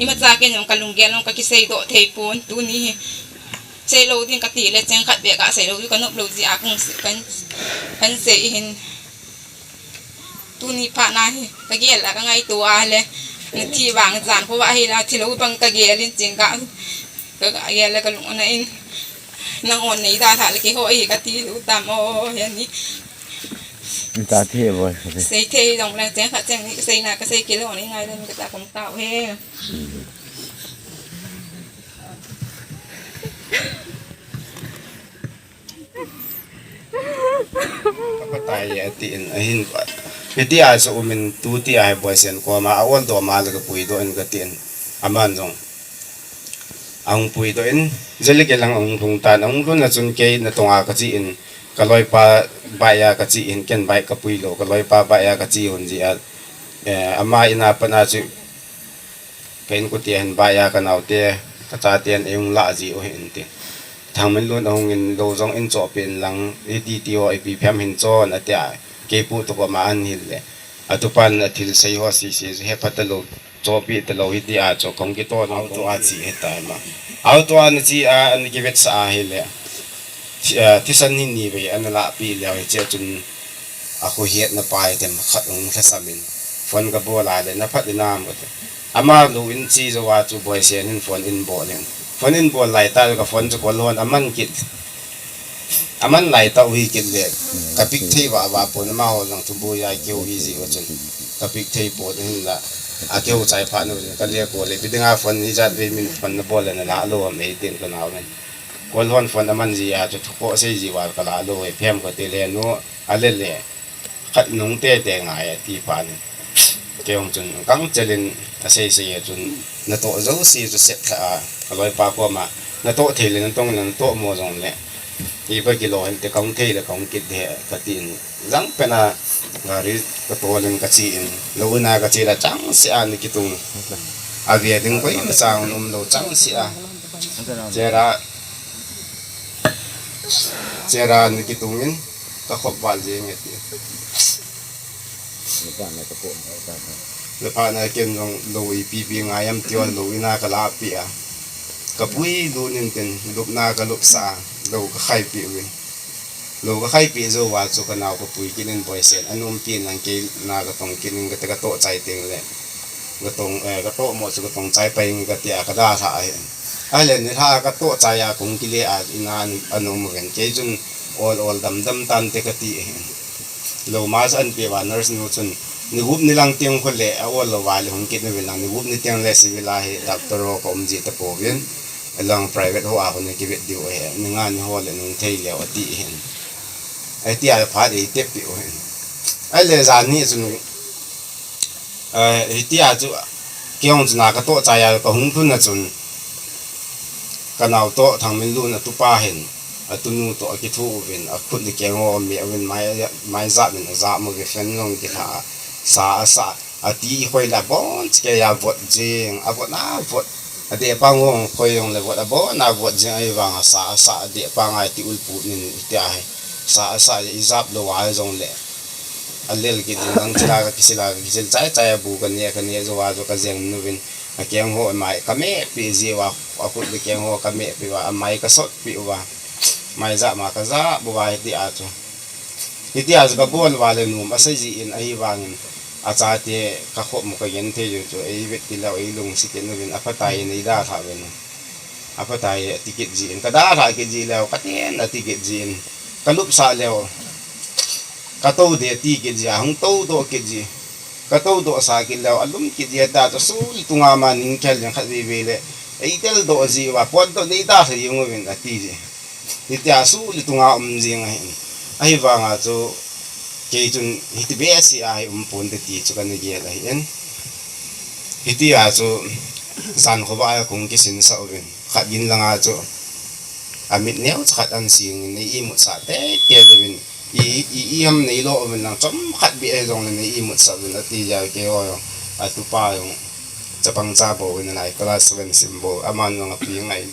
imacha ken jong kalunggel jong kakisei doh thei pon, tuni hi. Sei lou ding kati le cheng khat beh kasei lou diu kanop lou jeh a kong se-, kan, kan sei hin. Tuni phat na hi, kagel a kangaito a le, nathi vang jan kho va hi la, thi lou bang kagel in ching ka, ka, kagel a kalung ana in, nang on nei da tha le keiho hi kati lou tam o, he ni. Ita thi boi. Sei thei jong le, cheng khat cheng ni, sei na kasei kei lou ni ngai le, kata kong tao he. Apatai atin, ahin pa. Hitia chu umin tutia hi boisen koma, a ol doma le kapui doh in katin. Aman jong. Ahung pui doh in, jele kelang ahung lhung tan, ahung lhun a chun kei natonga kachi in, kaloipa baiya kachi in, ken bai kapui lou, kaloipa baiya kachi hon jeh a, eh, ama ina pat na chu, ka inkote hin baiya kanaote, kachaten eihung lah ji u hin tin. Thangminlun ahung in lou jong in chohpeh in lang, iti ti ho ipi phem hin chon atia, keipu toh koma ahin hil le. Atupan athilsei ho sese, hepha talou, chohpeh talou hitia chu, kong kito nau to achi heta ma. Auto ana chi a, ana kivetsah a hile. Thi-, ah, thisan hi ni vei ana lahpeh leu hiche chun, akhohetna pa hi themkhat hung lhasam in, phone kabol a le, naphat inam kati. Ama lou in chi jou a chu boisen hin phone in bol in. Phone in bol laitah le ka phone chu call hon aman kit. Aman laitah u hi kit le, ka pick thei vahvah pon, amaho jong thuboi a keu hi jeh u chun. Ka pick thei pon hinla, akeu chai phat nu le, ka le call le, ipi dinga phone hijat vei min phone nabol le nalah lou ham eitin kanaovin. Call hon phone aman jeh a chu thupoh sei jeh uva kalah lou e, phem kati le nu, ale le. Khat nung tete ngai ati phat in. Kei jong chun gangchel in asei sei a chun natoh jouse chu sep lha a, kaloipa koma natoh thei le natong le natoh mo jong le. Iba kilo hinte kong thei le kong kit de katin. Jangpen a gari katol in kachi in. Lou in a kachi le changseh a ana kitung. Ave ding koima cha um lou changseh a. Chera, chera ana kitung in. Ka khop val jeng e ti. Lephat na ken jong lou ipi pi ngai am ti a lou in a kalahpeh a. Kapui lut in tin lupna kalupsah a lou kakhaipeh uvin. Lou kakhaipeh jou uva chu kanao kapui kit in boisen. Anom pi nang kei na katong kit in kate katoh chai teng le. Katong, eh, katoh mo chu katong chai pai in katia kadalhah ahi. Ahile nilhah a katoh chai a kong kile a ina anom uvin. Kei chun ol ol dam dam tante kati ahi. Lou ma chu anpe uva nurse nu chun, ni gup ni lang teng khu le, a ol lou va le hung kit uvin lang, ni gup ni teng le civil a hi doctor ho ka um ji tapouvin, alang private ho a khu na kivet diu ahi, ni nga ni ho le nung thei leu ati ahin. Ahi tia phat eitep peh u ahin. Ahile jan hi chun, eh, hitia chu, kei jong chun a katoh chai a kahung lhun a chun, kanao toh Thangminlun atupa hin, atunu toh akithoh uvin, akhut le keng ho ameh uvin, mai, mai jap in ajap uve, fan jong kilha a, sa asah, ati khoi le abon cheh kei a vot jeng, avot na vot, adeh pang jong khoi jong le vot, abon a vot jeng ahivang a sa asah, adeh pang a iti ulput nin iti ahi, sa asah ijap lou a jong le, alel kit in lang chila kakisil a kakisil chai chai a bu kane kane jou a jou kajeng uvin, akeng ho mai kameh peh ji uva, akhut le keng ho kameh peh uva, amai kasot peh uva. Mai jap ma kajap uva hitia chu. Hitia chu kabol uva le nom asei ji in ahivangin. Achate kakhop mo kagenthei u chu eivet kit leu eilungset kit uvin aphatai in eidalhah uvin. Aphatai ati kit ji in. Kadalhah kit ji leu katen ati kit ji in. Kalupsah leu. Katou de ati kit ji a hung tou doh kit ji. Katou doh sah kit leu alum kit ji ta chu sul tunga ma ning khel jeng khat veve le. Eitel doh ji uva potdoh nei dalha jeng uvin ati ji. Hitia sul tunga um jing ahin. Ahivanga chu kei chun hiti behseh a hi um ponte ti chu kana gel ahin. Hitia chu jan khovah a kong kisinsah uvin. Khat gin langa chu amit neocha khat ahin sing in nei imutsah teitei uvin. I, i, iham neilo uvin lang chomkhat beh ahi jongle nei imutsah uvin ati jeh a keiho jong atupa jong chapang cha bou in anai class seven sim bou aman jong api ngai.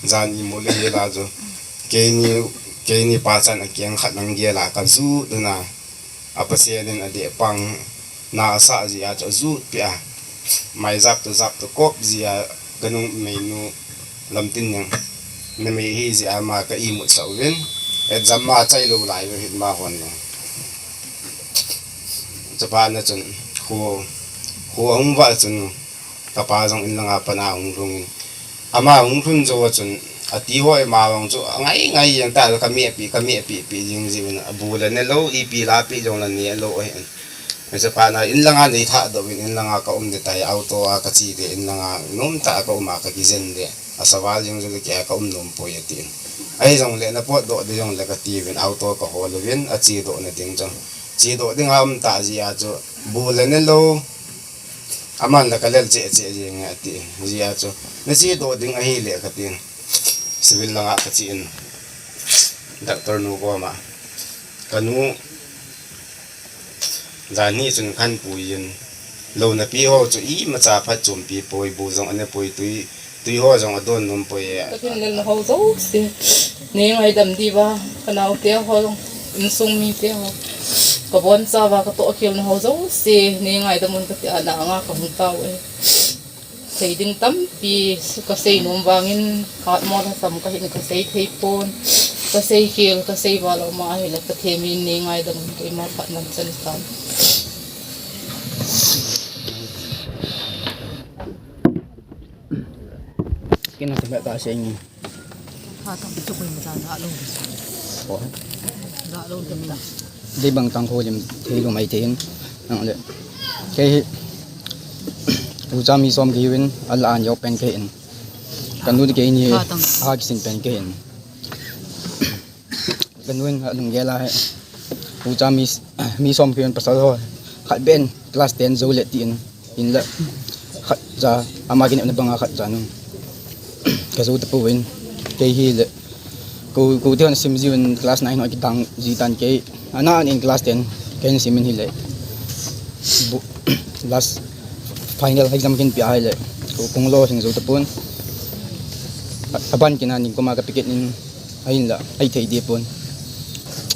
Jan imu le hila chu keini Keini pachan a keng khat nang gel a ka jut un a, a Pathen in a deh pang na a sah jeh a chu a jut peh a, mai jap tu jap tu kop jeh a ka nungmeinu Lamtinning, numei hi jeh a ama ka imut sah uvin, exam ma chai lou lai u hin ama hon le. Chaphat na chun kho, kho a hung vah chun, ka pa jong in langa pat a hung lhung in, ama hung lhun jou a chun, a ti ho ima vang chu a ngai ngai jeng ta, ka meh pi, ka meh pi pi jing jiu in, a bu la ne lou, ipi la pi jong la ne lou ahi. Chaphat na in langa nei thah doh in, in langa ka um de tai, auto a ka che de, in langa nom tah a ka um a ka kijen de, a saval jing jou le kei a ka um nom poi a ti in. Ahi jong le na pot doh de jong le ka ti uvin, auto ka hol uvin, a che doh na ding chu. Che doh ding a um ta jeh a chu, bu la ne lou, aman la ka lel cheh cheh jeng e a ti. Jeh a chu, na che doh ding ahi le ka ti in. Civil langa ka che in. Doctor nu koma. Ka nu, jan hi chun khan pui in. Lou na pi ho chu imacha phat chom pi poi, bu jong a ne poi, tui, tui ho jong a don nom poi e. Ka thin lel na ho jouse. Nei ngaidam diu va, ka naote ho jong, insung mite ho. Ka boncha uva, ka tohkhel na ho jouse. Nei ngaidam un ka ti a, na nga ka hung tao e. Sei ding tampi ka sei nom vangin, hat mo lhasam ka hin ka sei thei pon. Ka sei khel, ka sei val a um a ahile Pathen min nei ngaidam un, keima phat man chan tan. Kina te ka sei ni. Ha, tang chu ko in ja ja lo. Oh. Ja lo te mi. Dei bang tang kho lim thei lou mai thei in. Nang le. Kei hi. Ucha mi som kei uvin, a la an yo pen kei in. Ka nu te kei ni. Ha, tang. Ha, kisin pen kei in. Ka nu in a lunggel a hi. Ucha mi, mi som kei uvin pasal ho. Khat beh in class ten jou le ti in. Hinla, khat cha, ama kinepna banga khat cha nung. Ka jou tapouvin, kei hi le, ko, ko te hon sim jiuvin class nine ho kitang ji tan kei, ana in class ten, kei hin sim in hi le. Bu-, last final exam kin pia hi le, ko kung lo hin jou tapon. A, aban kina ning koma ka piket in, ahin la, ai thei di pon.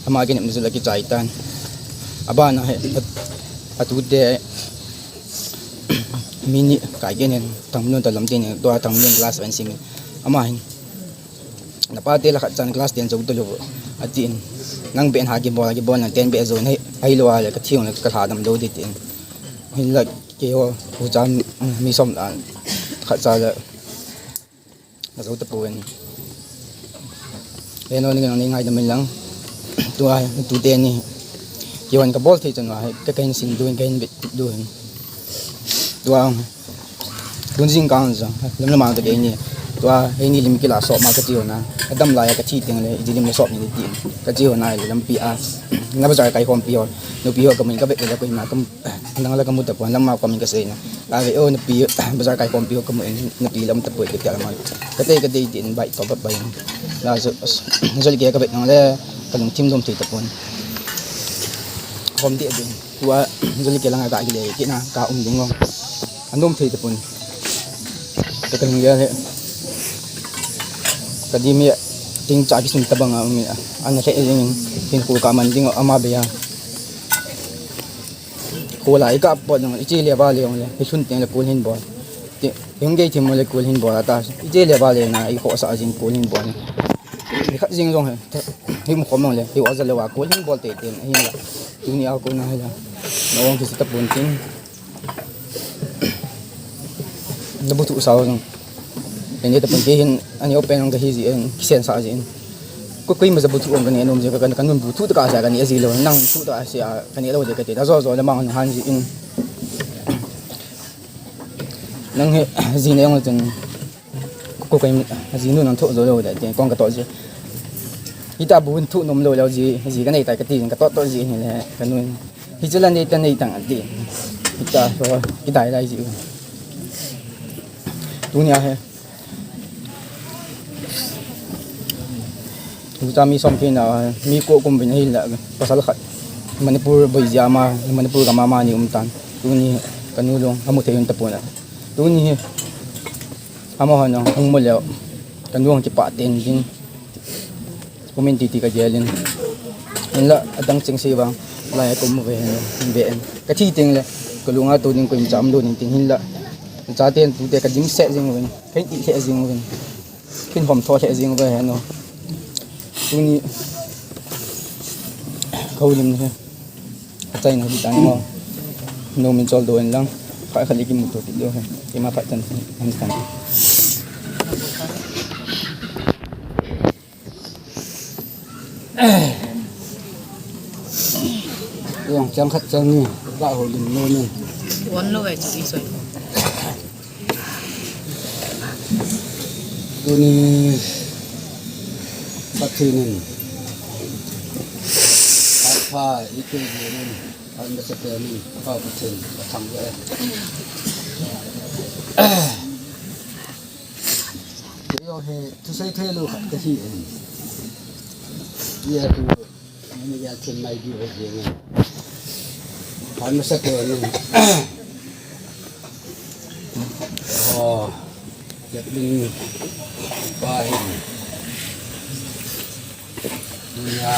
Ama kinepna jou la kichai tan. Abana hi, a, a tu te, Mi ni kai kei nen, Thangminlun toh Lamtinning, tua Thangminlun class seven sim in. Ama hin, na pa te la khat chan class ten jou talou, a ti in. Nang beh in ha kibol, kibol nang ten beh jou nei, ahilou a le ka thi ong le ka lha dam lou di ti in. Hinla kei ho, ucha mi som la, khat cha la. Ka jou tapouvin. Eno ni nang nei ngaidam in lang. Tua, tu te ni. Kei hon ka bol thei chan uva, ka, ka hin sin diu hin, ka hin bit diu hin. Tua, tun jingkah jong, lam lam a ka kei ni. Tua, hei ni lim kila sop ma ka chi hon a. Ka dam lai a ka thi teng le, iji lim le sop ni ti. Ka chi hon a le lampi a. Na bazar kai khompi ho. Nupi ho ka mun ka bit le ko na ka Nang la ka mu tapon, lam ma ka min ka sei na. Ka ve, o, nupi, bazar kai khompi ho ka mu in, nupi lam tapoi ka tia lam. Ka tei, ka tei tin, bai to, bai. La, so, so, so, ke ka ve nang le, ka lungthim dom thei tapon. Khom di din. Tua, so, ke langa ka kile, kina, ka um ding lo. An dom thei tapon. Ka ka lung ya he. Ka di mi, ting cha kisun tabang a, mi, an he ding, tin ku ka man ding, ama be ya. Kho la i kap pot jong, i che le va le jong le, i sun teng le kul hin bol. Ti, i hung gei thim le kul hin bol ata. I che le va le na, i khosa jing kul hin bol. Ni khat jing jong he. Him khom jong le, i wa ja le wa kul hin bol te te na hin la. Tuni a ko na he la. Na ong ki sa ta pun tin. Na bu thu sa jong. Eni ta pun ke hin, ani open jong ka hi ji en, kisen sa ji en. Ko koima ja bu thu ong ka ne nom ji ka, ka, ka nun bu thu ta ka sa ka ne ji lo, nang thu ta ka sa ka ne lo ji ka te. Na jo jo le mang han ji in. Nang he, ji ne jong chen. Ko koima ji nu nang tho jo lo da te, kong ka to ji. Hita bu thu nom lo lo ji, ji ka nei ta ka ti, ka to to ji ni le, ka nun. Hi chu la nei ta nei tang a ti. Hita so, ki dai lai ji. Tuni a he. Ucha mi som kei na, mi ko kum bin hi la, pasal khat. Manipur boi jia ma, Manipur gam a ni um tan. Tuni ka nu long, amu thei un ta pon a. Tuni hi, ama hon hung mu leo. Ka nu hung kipa ten ding. Comment titi kagel in. Hinla adang cheng sei vang. Lai a ka um uve hen, hin ve hen. Ka thi teng le, ka lunga tou ding koima cha umlou ding ting hinla. Ka chaten tute ka ding set jing uvin. Ka hin ti set jing uvin. Ka hin hom tho set jing uve hen. Tuni, ka houlim ni he. Ka chaina hi tang mo. No min chol do en lang. Kha kha le kimu to ki do he. Kima phat chan, han chan. Jong chang khat chang ni, ka houlim nom in. Wan lo ai chu i soi. Tuni Pathen in phat pha i pe jin, phat masapen in, Pa Pathen, ka thangvah e. Kei jong hi thusei theilou khat kahi in. Hia tu, ni ya thim mai di ho jeng in. Phat masapen in. Oh, Jatlin pa hin. Nia,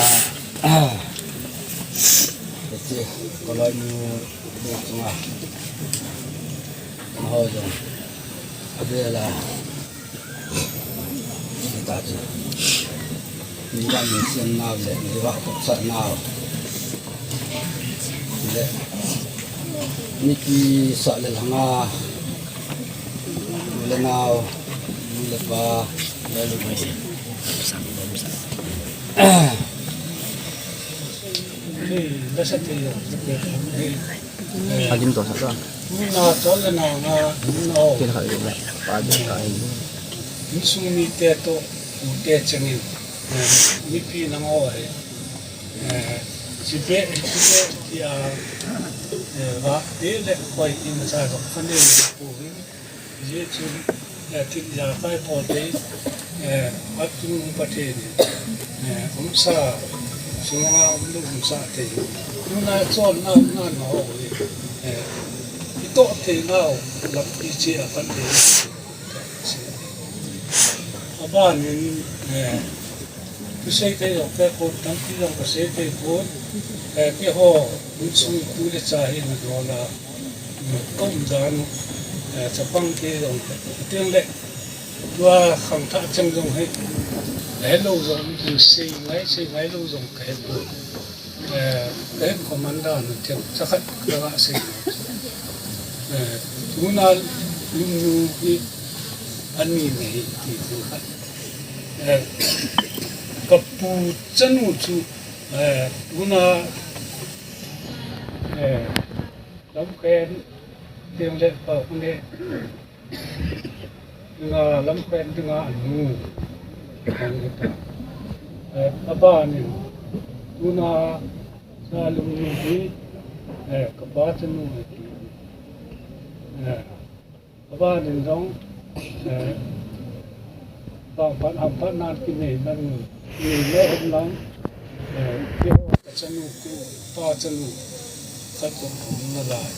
eti, koloi nu, nu chunga. Maho jong. Abela. Ita chu. Ni ba min siam nau le, ni ba kop sa nau. Le. Mipi sa le lhanga. Nu le nao, nu le pa, le lu mai. Hei, da sa te yo. Hei. Adim to sa to. Nu na to le na nga, nu na o. Kila ka le, pa de ka ai. Insung mite to, ute chengin. Eh, mipi nangho hi. Eh, chibe, chibe, tia, eh, va, te le koi in sa lo, kane le ko hi. Jesu, eh, thil ijakai pote, eh, atung Pathen, eh, umsa, sunga umlu umsa te. Nuna chon na, na, na ho, eh, ito te nau, lampi che apan te. Abanin, eh, Kasei thei jong kei pon, tampi jong kasei thei pon, eh, keiho insung tu le cha hi na dola, mm, ka umdan u, eh, chapang kei jong, tin le, tua khangthah cheng jong hi, helou jong, tu sei ngai, sei ngai lou jong kahe pon. Eh, ka het commander na thei, chakhat ka ga sei. Eh, tuna lungnu hi ani nei ti tu khat. Eh, ka pu chanu chu, eh, tuna, eh, Lamkhen, Tiang le pa kune, nga Lamkhen dinga anu. Eh, abanin, tuna sa lungnu hi, eh, ka pa chanu hi. Eh, abanin jong, eh, bang pan am pan nan kinei nan ni le hom lang, eh, keiho ka chanu ku, pa chanu, khat ko na lai.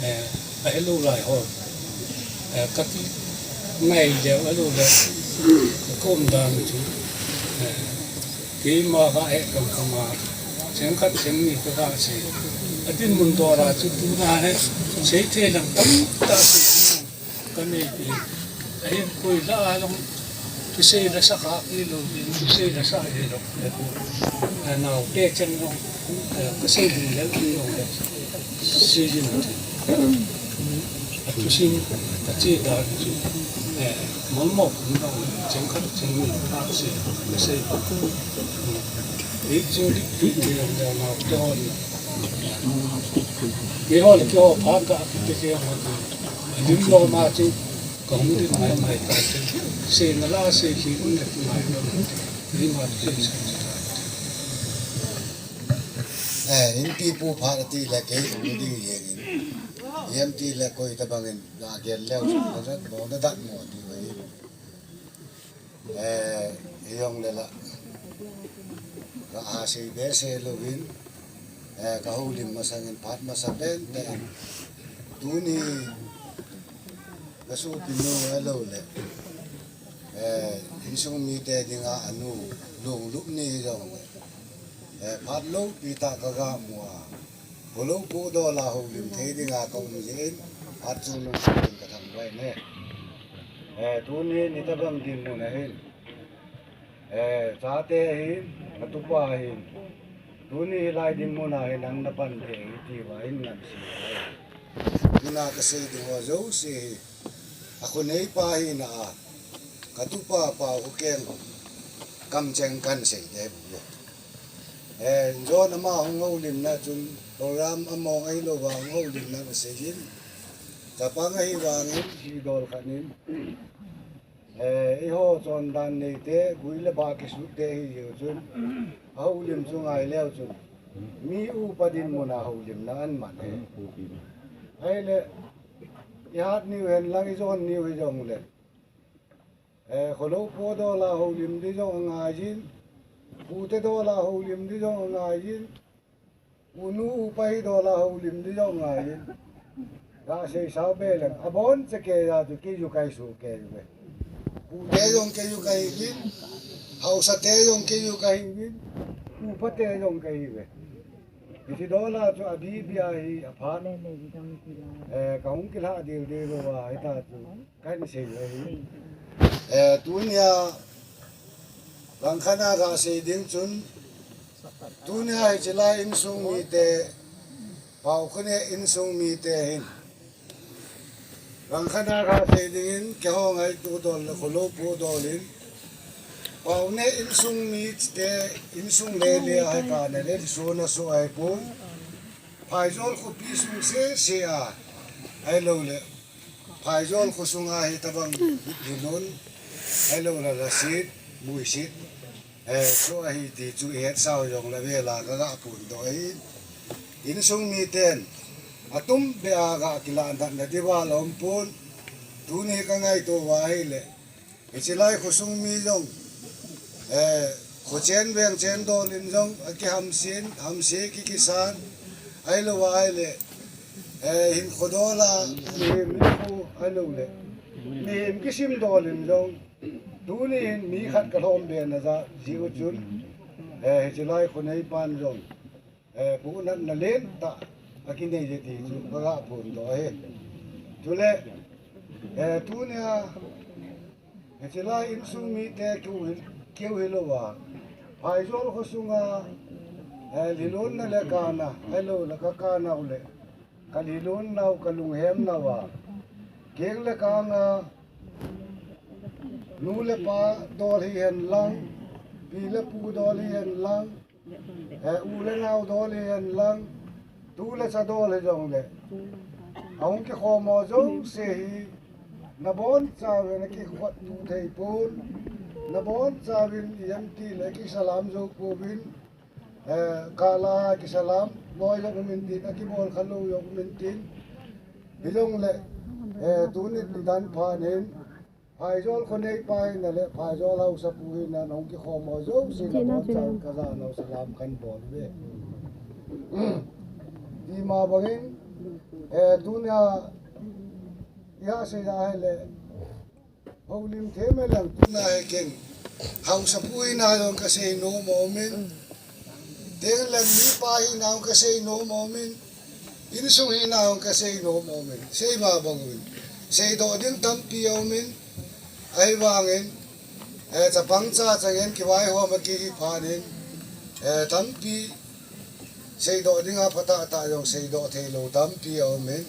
Eh, ahelou lai ho. Eh, kati ngai le ahelou le. Ka umdan chu. Eh, Keima ka eh kam kama, cheng khat cheng ni ka ka sei. Adinmun dora chu tuna hi, sei thei lang tamtah sei ka nei pi. Ahin koi la a long, thusei la sa kha kilou ding, thusei la sa hilou. Anau te cheng long, eh, ka sei ding lel kilou le. Season a thusim a che dan chu, eh, molmo kum dang cheng khat cheng ni kha se, ka sei. Ei chu dik dik ni ang dang nau te hon. Keiho le keiho pha ka kiti keiho. Lim lo ma chu ka hung dik mai mai ta chu. Sei na la sei khi un le mai lo. Ni ma chu. Eh, inpi pu phat ati le kei hung ding jeng in. Iem ti le koi tabang in, na gel leu, na dat mo, na dat mo ti mai. Eh, ijong le la. Ka a sei be se louvin, eh, ka houlim masang in phat masa pen pen. Tuni, ka su pin no a lo le. Eh, Insung mite dinga anu lunglup ni jong, eh, phat loupi tah ka ga mu a, kholou pu dola houlim thei dinga ka um jeh in, phat chung lungsutin ka thangvah e. Eh, tuni ni tabang dinmun ahin, eh, chate ahin, katupa ahin, tuni hilai dinmun a hin nang na pan thei hi ti va hin ngan si. Tuna ka sei ding ho jouse hi, a khonei pa hina a, katupa pa u keng kamcheng kan sei de bu. Eh, John ama hung houlimna chun, program among ahilou va hung houlimna ka sei in. Chapang ahi vangin, hi dol khat in. Eh, eiho chondan neite, gui le ba kisut te hi jeh chun, a houlim chu ngai leu chun, mi upa dinmun a houlimna aman e. Ahile, i hat niu hen lang, i jon niu hi jong le, eh, kholou pu dola houlim di jong angai jin, pute dola houlim di jong angai jin, unu upa hi dola houlim di jong angai jin. Ga sei sao be leng, abon che kei a chu kei ju kai su kei ve. Pute jong kei ju kai vin, haosa te jong kei ju kai vin, upa te jong kai ve. Hiche dola chu abi bia hi aphat. Eh, ka hung kilha dildel lou a, hita chu. Kan sei le hi. Eh, tunia langkhat a ga sei ding chun, tunia hiche lai insung mite, Paokhonei insung mite hin, langkhat a ga sei dingin, keiho ngaito dol le kholou pu dol in, Paokhonei insung mite, insung le le a hi ka na le, so na so ahi pon, Phaijol khopi sung sese a, ahilou le, Phaijol kho sunga hitabang Lhilun, ahilou le Lasit, Muisit, eh, so ahi ti chu i het sao jong le vela ka ga phondoh ahi. Insung miten, atum beh a ga kilah natna diuva la um pon, tuni ka ngaito uva ahile, hiche lai khosung mi jong, eh, kho chen veng chen dol in jong, akihamsen, hamse kikisan, ahilou va ahile, eh, hinkho dol a, mihem hinkho, ahilou le, mihem kisim dol in jong, tuni hin mi khat ka lhom be na ja, jeh u chun, eh, hiche lai khonei pan jong, eh, puhnatna lentah akinei e ti chu ka ga phondoh ahi. Chule, eh, tunia, hiche lai insung mite keu hi, keu hilou a, Phaijol kho sunga, eh, Lhilun na le kana, ahilou le ka kana u le, ka Lhilun nau, ka lunghem nau a, keng le kang a, nu le pa dol hihen lang, pi le pu dol hihen lang, eh, u le nao dol hihen lang, tu le cha dol hi jong le, ahung kikhom ho jouse hi, nabon chauvin akikhottu thei pon, nabon chauvin i em ti le kisalam jou pouvin, eh, kala kisalam loi jong um intin, akibol khalou jong um intin, hi jong le, eh, tuni nidan phat hin, Phaijol khonei pa hina le, Phaijol haosapu hina, nahung kikhom ho jouse nabon chauvin ka jana u salam kan bol uve. Ima bangin, eh, tunia, i ha sei a ahile, houlim thei mai lang tuna hi ken, haosapu hina jong ka sei nom aumin, Teng le mipa hina jong ka sei nom aumin, insung hina jong ka sei nom aumin, sei ma bang uvin. Seidoh ding tampi aumin, ahivangin, eh, chapang cha changin kivaihom a kihi phat in, eh, tampi seidoh dinga phatah tah jong seidoh theilou tampi aumin.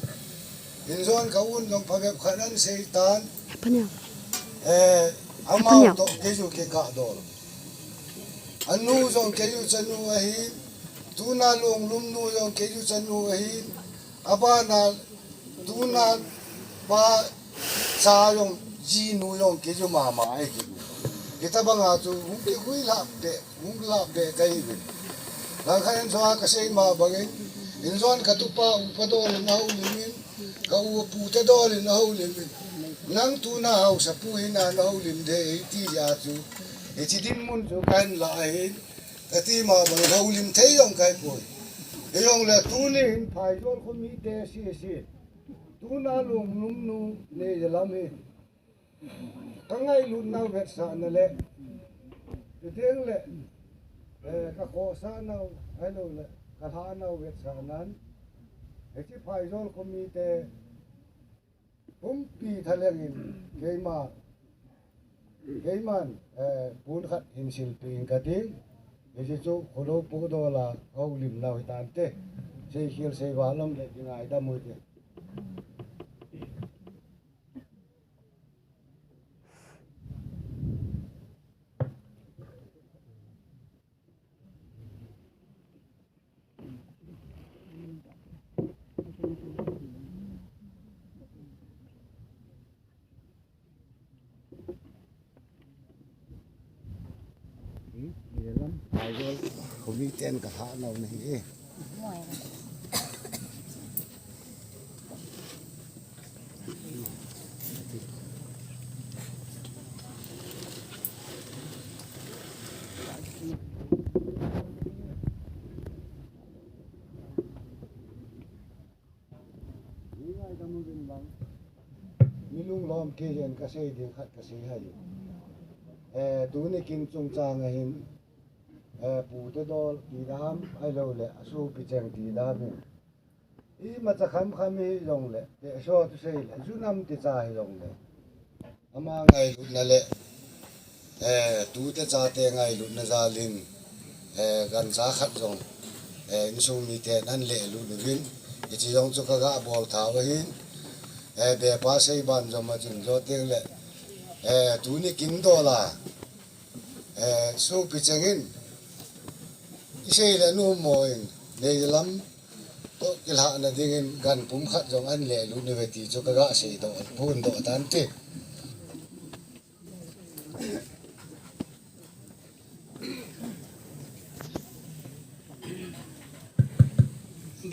Injon ka un jong phabep khat an sei tan. Apanya. Eh, amau Apanya. Toh kei chu kikah dol. Anu jong kei u chanu ahin, tuna lunglum nu jong kei u chanu ahin, abana tuna pa cha jong jinu jong kei u mama ahi kit u. Hitabanga chu hung kiguilhah beh, hung lah beh kahiuvin. Langkhat in jong ka sei ma bangin, injon ka tupa upa dol in ahoulimin, ka u pute dol in ahoulimin. Nang tuna haosapu hina nahoulim ding ahi ti jeh a chu, hiche dinmun chu kahin lah ahin, kati ma bang houlim thei jong kahipoi. Hijongle tuni hin Phaijol kho mite sese, tuna lunglum nu Neijalam hi, Ka ngailutnau vetsahna le, chuteng le, eh, ka khohsahnau, ahilouleh, ka lhahnau vetsahnan, hiche Phaijol khomi te, pumpi thalengin, keima, keiman, eh, pon khat hin silpeh inge kati, hiche chu kholou pohdola, houlimnau hitante, seikhel seival um le, kingaidam u hite. Phaijol khomi ten ka lhahnau ahi e. Mi lunglom kei jeng kasei ding khat kasei hai. Eh, tuni kin chungchang ahin, eh, pute dol ti dam, ahilouleh, asopi cheng ti dam in. Imacha khamkham hijongle, te so tu sei le, ju nam ti cha hijongle. Ama ngailutna le, eh, tute chate ngailutna jalin, eh, gancha khat jong, eh, insung miten ahin lelut uvin, hiche jong chu ka gabol thau ahin, eh, bepa sei ban jong ma chun jo teng le, eh, tuni kin dola, eh, sopi chengin, isei le numo in, nei lam, Toh kilhahna dingin gan pumkhat jong ahin lelut uve ti chu ka gasei doh, phondoh tante.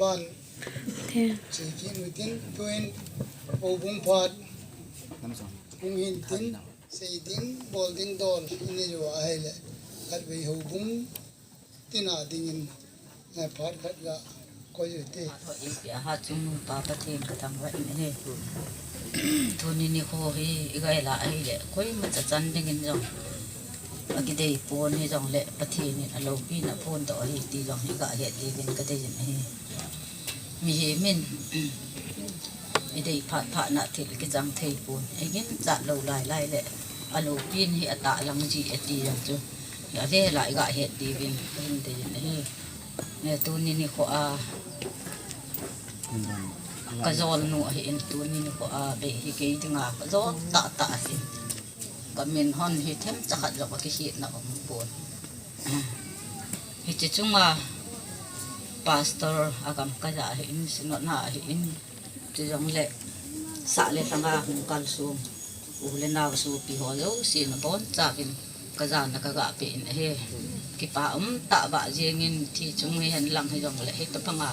Ban. Chikin within point, houbung phat. Hung hin tin, sei ding, bol ding dol, ini jo ahile. Khatvei houbung. Tina dingin, eh, phat khat ga koi u hite. Phat khat ipi a hat chung nu pa Pathen ka thangvah in ahi. Tuni nikho hi i gai la ahile, koima cha chan dingin jong akidei pon hijongle, Pathen in aloupina phondoh ahi ti jong hi ga het diuvin ka dei in ahi. Mihem in, i dei phat phat na thil kichang thei pon. Eiginchat lou lai lai le, aloupina hi atah lang ji e ti jong chu. Avel a i ga het diuvin, ka hin dei in ahi. Ne tuni nikho a, ka jolnu ahin tuni nikho a, bei hi kei dinga, ka jol tah tah ahin. Ka min hon hi themcha khat jong a kihetna um pon. Hiche chunga pastor a gam kaja ahin, synod na ahin, chujongle sah le lhanga hung kalsong u le nao sopi ho jouse nabonchauvin ka jana ka gapeh in ahi. Kipa um tah bah jengin thi chung hihen lang hijongle hitobanga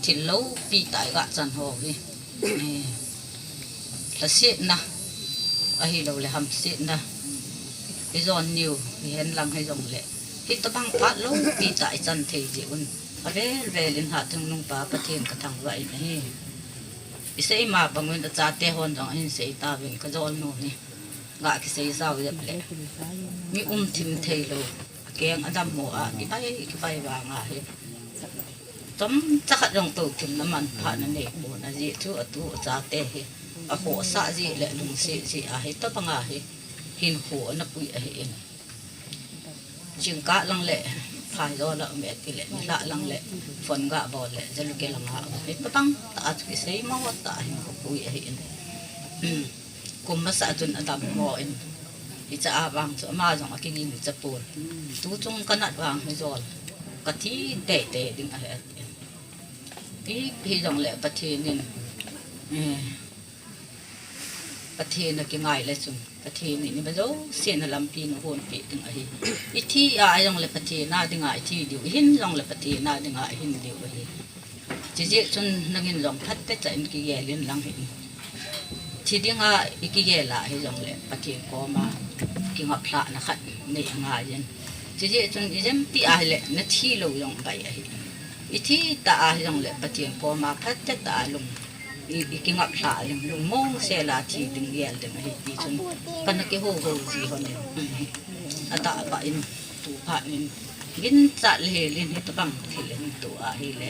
thil loupi tah i ga chan ho hi. Eh, lhasetna, ahilouleh hamsetna, i jon niu, i henlang hijongle, hitobang phat loupi tah i chan thei jeh un, avel vel in hatchungnung pa Pathen ka thangvah in ahi. I sei ma bang un achate hon jong ahin sei tauvin ka jolnu hi, ga kisei sao jep le, mi um thim thei lou, akeng adammo a, kibai, kibai vang ahi. Chomcha khat jong touthimna manphatna nei pon, ajeh chu atu achate hi, akhohsah jeh le lungset jeh a hitobanga hi hinkho ana pui ahin. Jingkah lang le Phaijol a um e tile, nilhah lang le phone ga bol le Jalukie langa um, hitobang tah a chu kisei mo tah a hinkho pui ahin. Kum masa chun adammo in, hiche a vang chu ama jong akigingcha pon. Tuchung ka nat vang hi jol, ka thi teitei ding ahi atin. Ipi hijongle Pathen in, eh, Pathen a kingai le chun, Pathen in ima jouse na lampi na honpeh ding ahi. I thi a jongle Pathen a dinga i thi diu, i hin jongle Pathen a dinga i hin diu ahi. Chujeh chun nangin jong phatechan kigel in lang hih in. Thi dinga i kigel a hijongle Pathen koma kingap lhahna khat nei angai in. Chujeh chun ijemtia hile na thi lou jong bai ahi. I thi ta a hijongle Pathen koma phatechan lung i, i kingap lha ding, lungmong sela thi ding gel ding ahi ti chun, kana kihou hou ji hon in. Atah pa in, tu pha in, ginchat le hel in hitabang thil in tu ahile.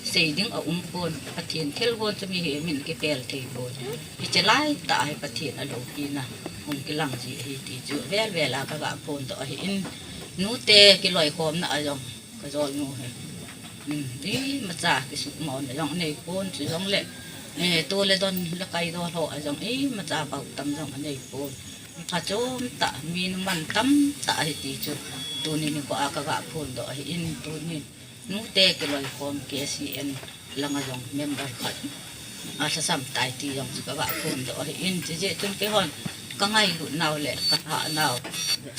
Sei ding a um pon, Pathen thilgon chu mihem in kipel thei pon. Hiche lai tah hi Pathen aloupina hung kilang ji ahi ti chu vel vel a kaga phondoh ahi in, nute kiloikhomna a jong kajol nu hi. Hmm, imacha kisukmona jong anei pon, chujongle, eh, tu le don le kaidoh ho a jong imacha bautam jong anei pon. Phachom tah, mi numan tam tah ahi ti chu tuni nikho a kaga phondoh ahi in tuni. Nute kiloikhom K C N langa jong member khat alhasam tai ti jong chu kaga phondoh ahi in, chujeh chun keihon kangailut nau le kalhah nau,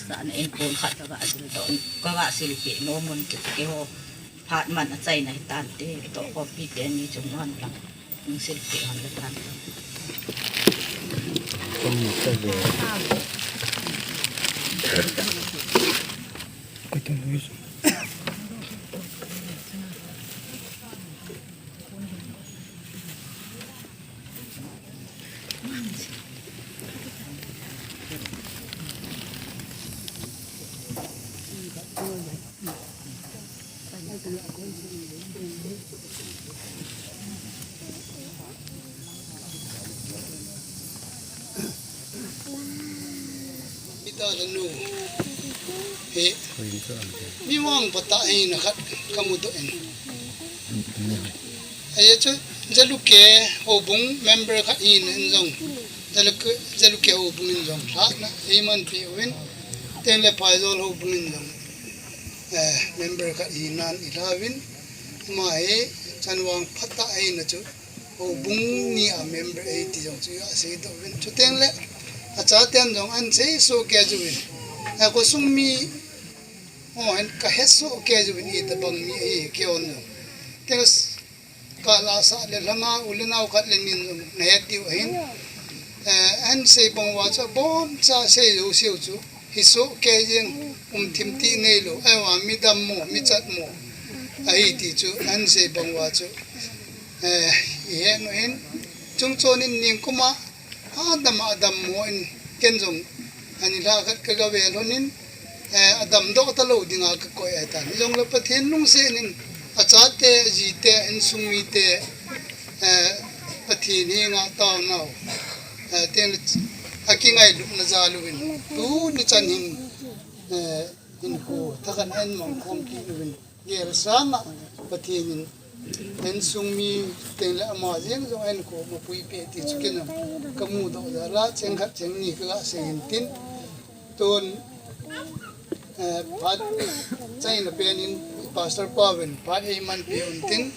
sahna in pon khat kaga sildoh, kaga silpeh nom un, chu keiho phat man achaina hitante, tohkhompi teni chunga lang hung silpeh hon le tan. Ita lanu. He. Mi vang pata hina khat kamudoh in. Ahi chu, Jaluke houbung member khat hina in jong, Jaluke, Jaluke houbung in jong lhahna eimanpi uvin, tengle Phaijol houbung in jong, eh, member khat hinan ilhauvin, ama hi chan vang phatah ahina chu, houbung ni a member ahi ti jong chu aseidoh uvin. Chutengle, achaten jong ahin seisoh kei uvin. Akhosung mi, oh, ahin kahesoh kei uvin, itabang mi ahi keiho jong. Tengle, Kala sah le lhanga u le nao khat le nin jong nahet diu ahin. Eh, ahin sei bang uva chu aboncha sei jouseu chu, hisoh kei jeng, um thim ti neilou, ahivang mi dammo, mi chatmo ahi ti chu ahin sei bang uva chu, eh, ihet u ahin. Chungchon in ningkum a Adam, adammo in ken jong ani lha khat kaga vel lhonin, eh, adamdoh talou dinga kakoi ahitan. Hijongle Pathen lungset in achate, ajite, insung mite, eh, Pathen henga taonau, eh, tengle akingailutna jal uvin tuni chan hin, eh, hinkho thakhat ahin mangkhom kit uvin. Gel sanga Pathen in insung mi tengle ama jeng jong ahin khoh mapui peh ti chu ken jong kamudoh jal a cheng khat cheng ni kaga sei intin. Tun, eh, phat chaina pen in Pastor pa uvin phat eimanpi untin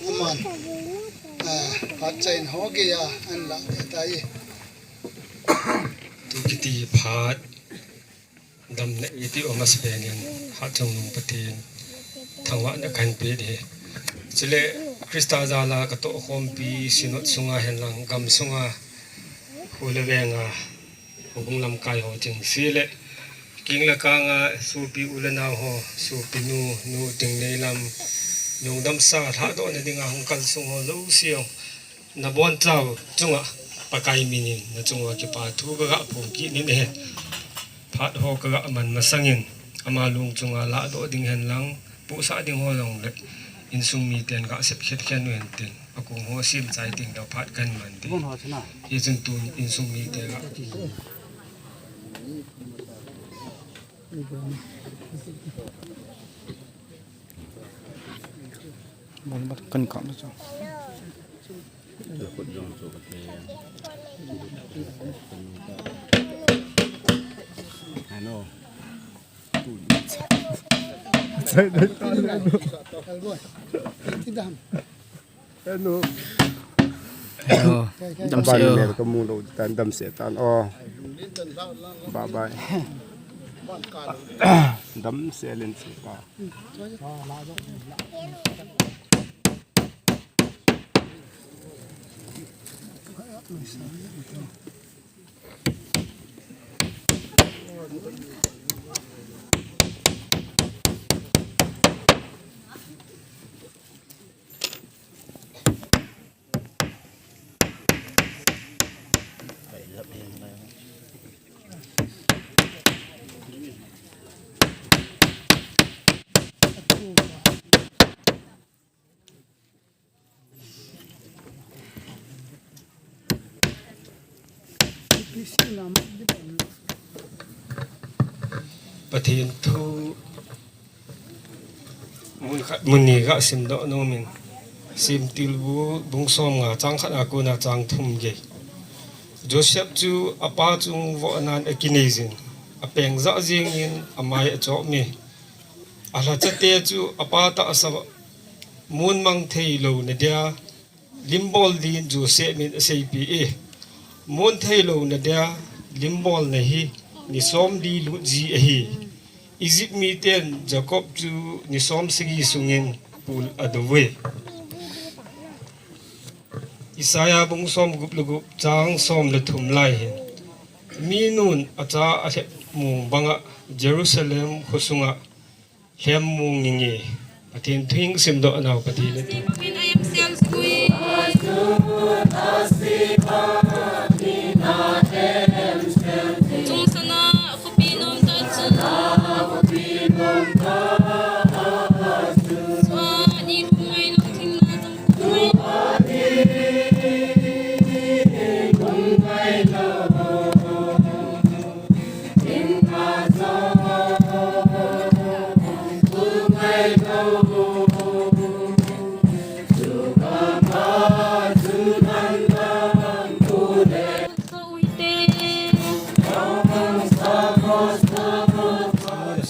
aman, eh, phat chaina ho geiya ahin lah tai. Tu kiti phat Damna iti o masa pen in, Hatchungnung Pathen thangvahna kahin pe ding ahi. Chule Christa jal a katohkhompi Synod sunga henlang, gam sunga, khu le venga, houbung lamkai ho chengse le, king le kanga sopi u le nao ho, sopi nu, nu Tingneilam, nungdamsa lhahdohna dinga hung kalsong ho jouse jong, nabonchau chunga Pakai min in nachunga kipa thu kaga phong kit in ahi. Phat ho kaga man masangin, ama lung chunga lahdoh ding henlang, pohsah ding ho jongle, insung miten ga sep khet khen u hen tin, akong ho sem chai ding leh phat kahin man ding. Hichun tun insung mite ga Bol bat kan kap na chu. Ano. Hello. Hello. Damsel. Kamu lou tan, damsel tan. Oh. Bye bye. Damsel in sita. Pathen thu mun khat mun ni ga simdoh nom in, Simtilbu bung som nga chang khat a kona chang thum gei. Joseph chu apa chung vohnan akinei jin, apeng jah jeng in amai achop me. Alhachate chu apa tahsa mun mang thei lou na dia, limbol din Joseph in aseipeh e. Mun thei lou na dia, limbol na hi, ni som li lut ji ahi. Egypt miten Jacob chu ni som sagi sungin pul adou ve. Isaiah bung som gup le gup chang som le thum lai hin, minun acha alhep mong banga Jerusalem khosunga lhem mong nge nge. Pathen thu hing simdoh nau Pathen ati.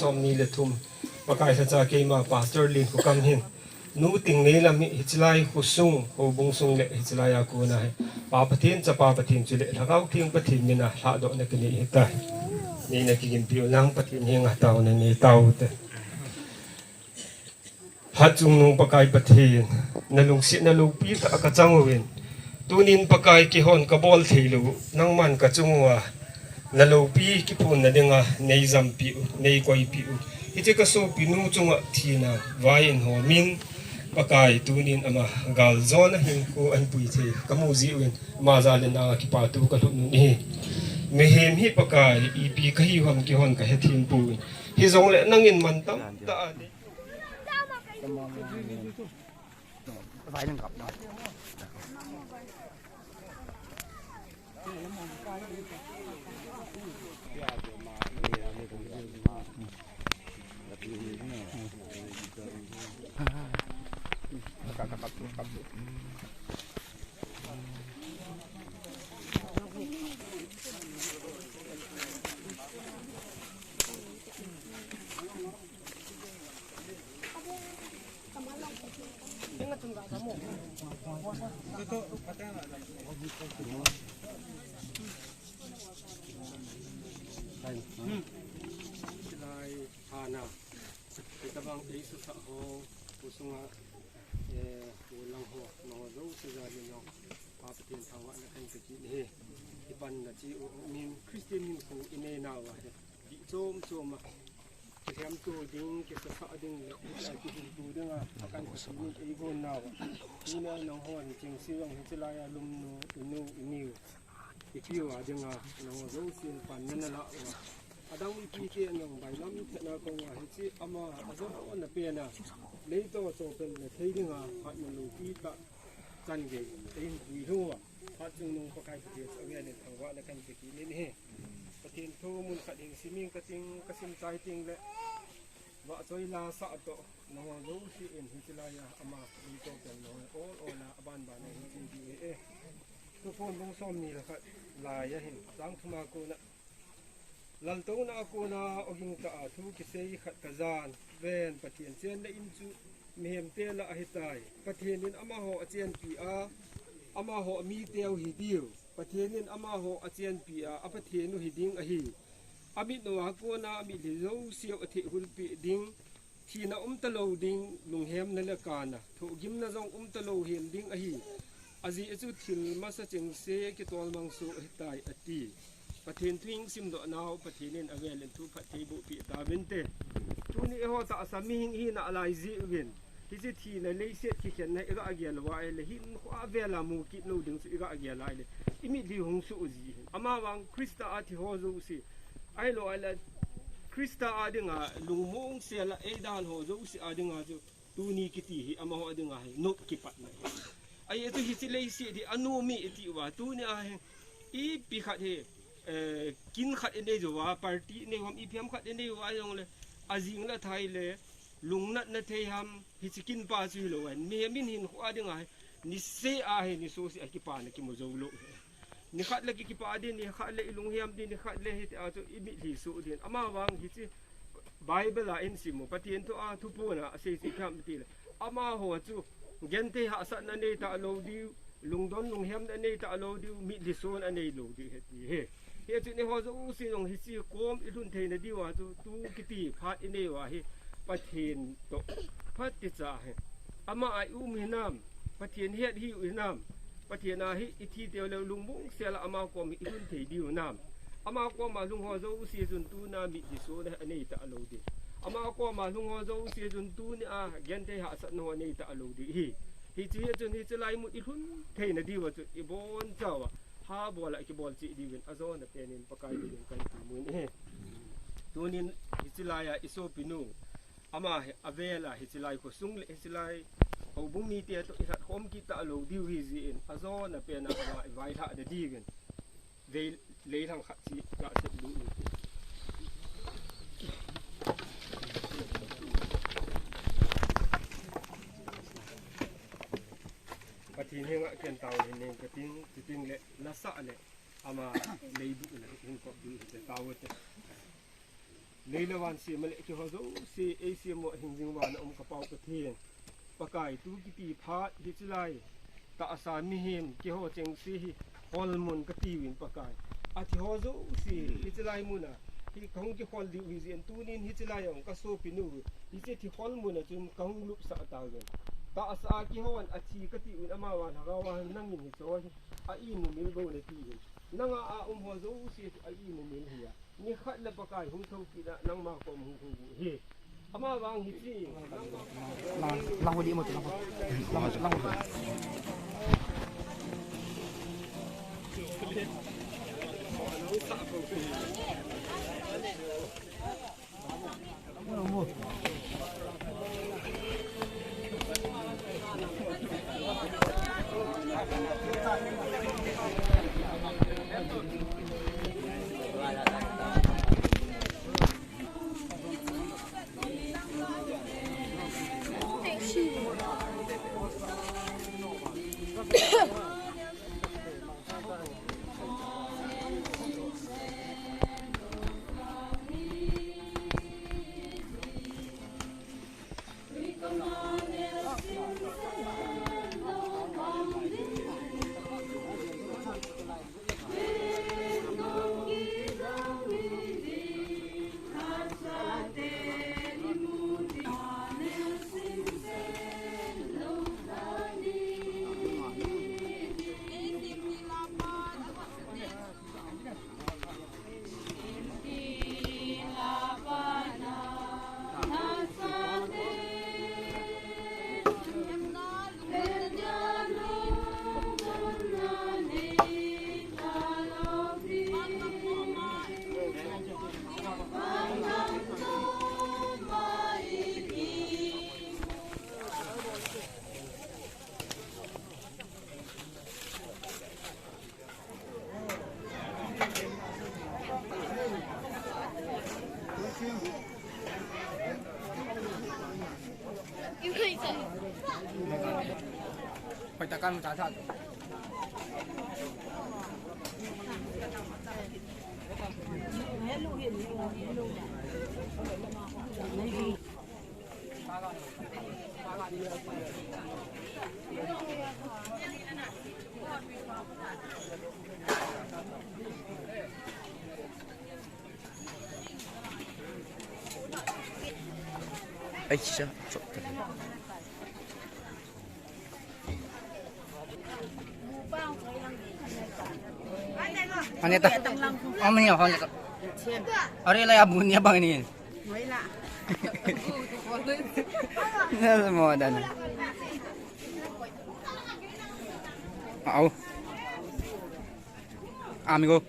Somni le thum. Pakai lhacha keima Pastor Lin Khokam hin, nu Tingneilam hi hichelai khosung, houbung sung le hichelai a kona hi Pa Pathen, Chapa Pathen chule Lhagao Theng Pathen mina lhahdohna kanei ahitai. Neina kiginpi u lang Pathen henga taona nei taute. Hatchungnung Pakai Pathen, nalungsetna loupi tah a kachang uvin, tunin Pakai keihon kabol thei lou, nangman kachung uva, naloupi kiphonna dinga neijampi u, neikoipi u. Hiche kasopinu chunga thina vai in homin, Pakai tunin ama galjona hinkho ahin pui thei kamu jiuvin, ama jal in nanga kipathu kalhut un ahi. Mihem hi Pakai, ipi kahi ham keihon kahethem pouvin. Hijongle nangin mantam tah a nei Lai hana, hitabang ei susah ho, khosunga, eh, ulang ho, nangho jouse jal in jong, Pa Pathen thangvahna kahin pe kit ahi. Ipanna chi u, min Christian hinkho inei nauva hi, dih chom chom a, kilhemto ding, kisasah ding le, eh, kihilto dinga, Pakai Pathen in eigon nauva. Tuna nangho hicheng se jong hichelai a lum nu, inu, iniu, ipiu a dinga, nangho jousen panna nalah uva. Adang mipite nang bailam thetna kong a hiche ama ajona pena, leitol a chopelna thei dinga, phatna loupi tah chan gei, eihin pui lhung uva. Hatchungnung Pakai Pathen chu avel in thangvahna kahin pe kit in ahi. Pathen thu mun khat hin sim ing kating, kasim chai teng le, vahchoi la sah toh, nangho jouse in hichelai a ama leitol a pel nangho ol ol a aban ban a hin che ding ahi. Thuphon bung somni le khat lai a hin, chang thum a kona, laltouna a kona oging tah a thu kisei khat kajan, ven, Pathen chenna in chu mihemte lah ahitai. Pathen in amaho achenpi a, amaho amiteu hidiu. Pathen in amaho achenpi a, a Pathen u hiding ahi. Amit nou a kona amitlhi jouseu athehhul peh ding, thina umtalou ding, lunghemna le kana, thohgimna jong umtalou hen ding ahi. Ajeh chu thil masa chengse kitolmang soh ahitai, ati. Pathen thu hing simdoh nau, Pathen in avel in thu phatthei bohpeh tauvinte. Tuni eiho tahsa mihing ihina alai jeh uvin, hiche thina leiset kikhenna iga gel uva ahile, hinkho a vel a mu kit lou ding chu iga gel a ahile, imitlhi hung soh ji hin. Amavang Christa a thi ho jouse, ahilou ahile Christa a dinga lungmong sel a eidalha ho jouse a dinga chu tuni kiti hi amaho a dinga hi nop kipatna ahi. Ajeh chu hiche leiset hi anom e iti uva, tuni a hi ipi khat hi Eh, kin khat inei jouva, party inei ham, ipi ham khat inei uva jongle, ajing le athai le, lungnatna thei ham, hiche kin pa chu hilou ahin. Mihem in hinkho a dinga hi, niseh a hi, ni soh seh a kipana kimu jou lou hi. Nikhat le ki, kipa din, nikhat le ilunghem din, nikhat le hitia chu imitlhi soh din. Amavang hiche Bible a ihin sim u, Pathen thu a thuphon a asei chu ipi ham itile, amaho chu genthei hahsatna anei talou diu, lungdon lunghemna anei talou diu, mitlhi sohna anei lou diu ahi ti hi. Hichun eiho jouse jong hiche kom ilhun theina diuva chu tu kiti phat inei uva hi Pathen toh phatechan hi. Ama a i um hinam, Pathen het ihiu hinam, Pathen a hi ithi teu leu lungmong sel a ama kom hi ilhun thei diu hinam. Ama koma lhung ho jouse chun tuna mitlhi sohna anei talou ding. Ama koma lhung ho jouse chun tunia genthei hahsatna ho anei talou ding ahi. Hiche hi chun hiche lai mun ilhun theina diuva chu ibonchauva ha bol a kibol cheh diuvin ajona penin Pakai min in kahin thum u ahi. Tunin hiche lai a isopinu, ama hi avel a hiche lai khosung le hiche lai houbung mite toh ilhat khom kit talou diu ahi jeh in ajona pen a ama ivailhah na diuvin vei leilhang khat chu kasep lut u hite. Pathen henga ken tao le nen kating, chuting le nasah le ama leibu le hin kop du hite, tao te. Lei le van sem le keiho jouse eisem u hingjing vana um ka Pau Pathen. Pakai tu kiti phat hiche lai tahsa mihem keiho chengse hi holmun kati uvin Pakai. Athi ho jouse hiche lai muna hi kahung kihol diu ahi jeh in tunin hiche lai a kasopinu hiche thi holmun a chun kahung lupsah tauvin. Tahsa a keihon athi kati uvin amavang lhagao a nangin hiche hi a imumil bou nati uvin. Nanga a um ho jouse a imumil ahi a. Nikhat le Pakai hung thou kit a nangma kom hung hung u ahi. Amavang hiche. Lang, lang ho di mo tu, lang ho. Lang ho, lang ho. Ai, siya. Ani ta. Ani ta. Are la ya bu ni abang ni. Nasa mo dan. Au. Amigo.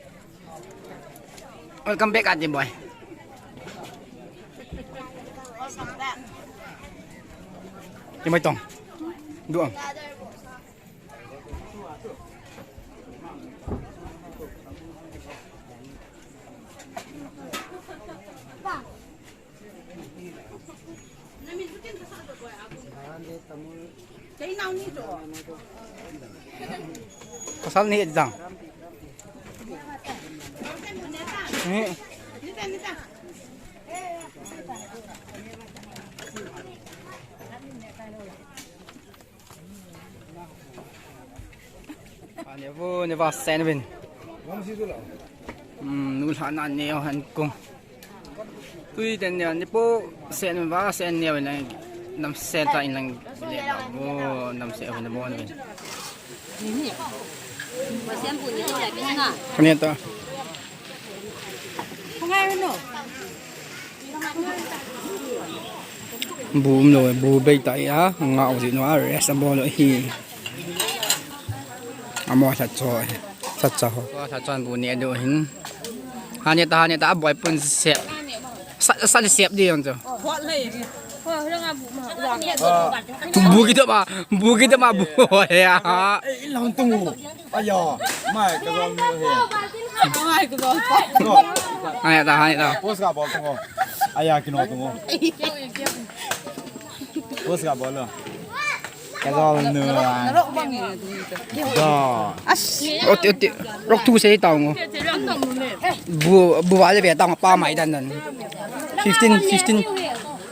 Welcome back, Ate Boy. Welcome back. Tong. Duang. Another. Pasal ni jang. Ni. Ani bu ni ba sen bin. Hmm, nu lha na ne han kong. Tui ten ne ni po sen ba sen ne lang nam sen ta in lang le la bu nam sen ne mo ne. Kani ta. Bu um lo, bu bei ta ya, nga u ji no a rest a bol lo hi. Amo sa cho, sa cho. Wa sa chon bu ne do hin. Ha ne ta, ha ne ta, a boi pun sep. Sa, sa sep di yong cho. Bu kita ba, bu kita ba, bu ya. Eh, ilang tung. Aya, mai ka zol ni he. Mai ka zol pa. Hai ta, hai ta. Post ka bol tung. Aya, kino tung. Post ka bol lo. Ka zol nu. Da. Oti, oti. Rok tu sei tao ngo. Bu, bu vale be tao pa mai dan dan. Fifteen, fifteen,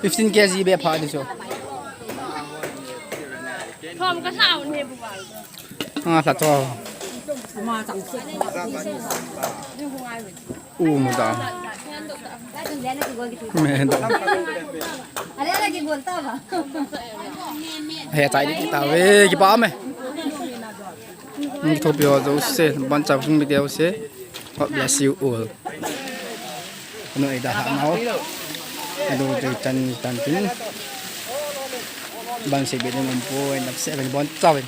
fifteen K G be pha di so. Thom ka sa un he bu vale. Ah, sa to. U mu da. Me da. He chai di ta ve, ki pa me. Ni thopi ho jo se, ban cha sung mi de ho se. God bless you all. Ano ida ha nao. Ado jo chan tan tin. Ban se be dong po, nap se ban bon cha ve.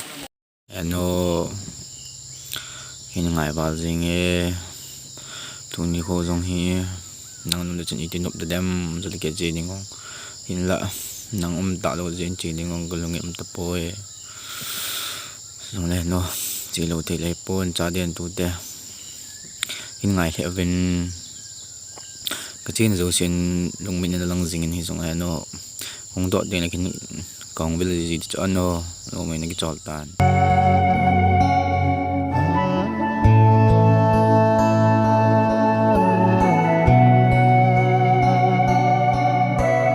Eno, hin ngai val jing e, tuni kho jong hi, nang nung le chun iti nop da dem, jale ke je ding ong. Hinla, nang um ta lo jin che ding ong, ka lung um ta poi. Jong le no, che lo thei le pon, cha den tu te. Hin ngai le vin, ka chen jo sin, lung min na lang jing in hi jong eno. Hung dot ding le kin, ka hung vil ji chu ano, lo mai na ki chol tan.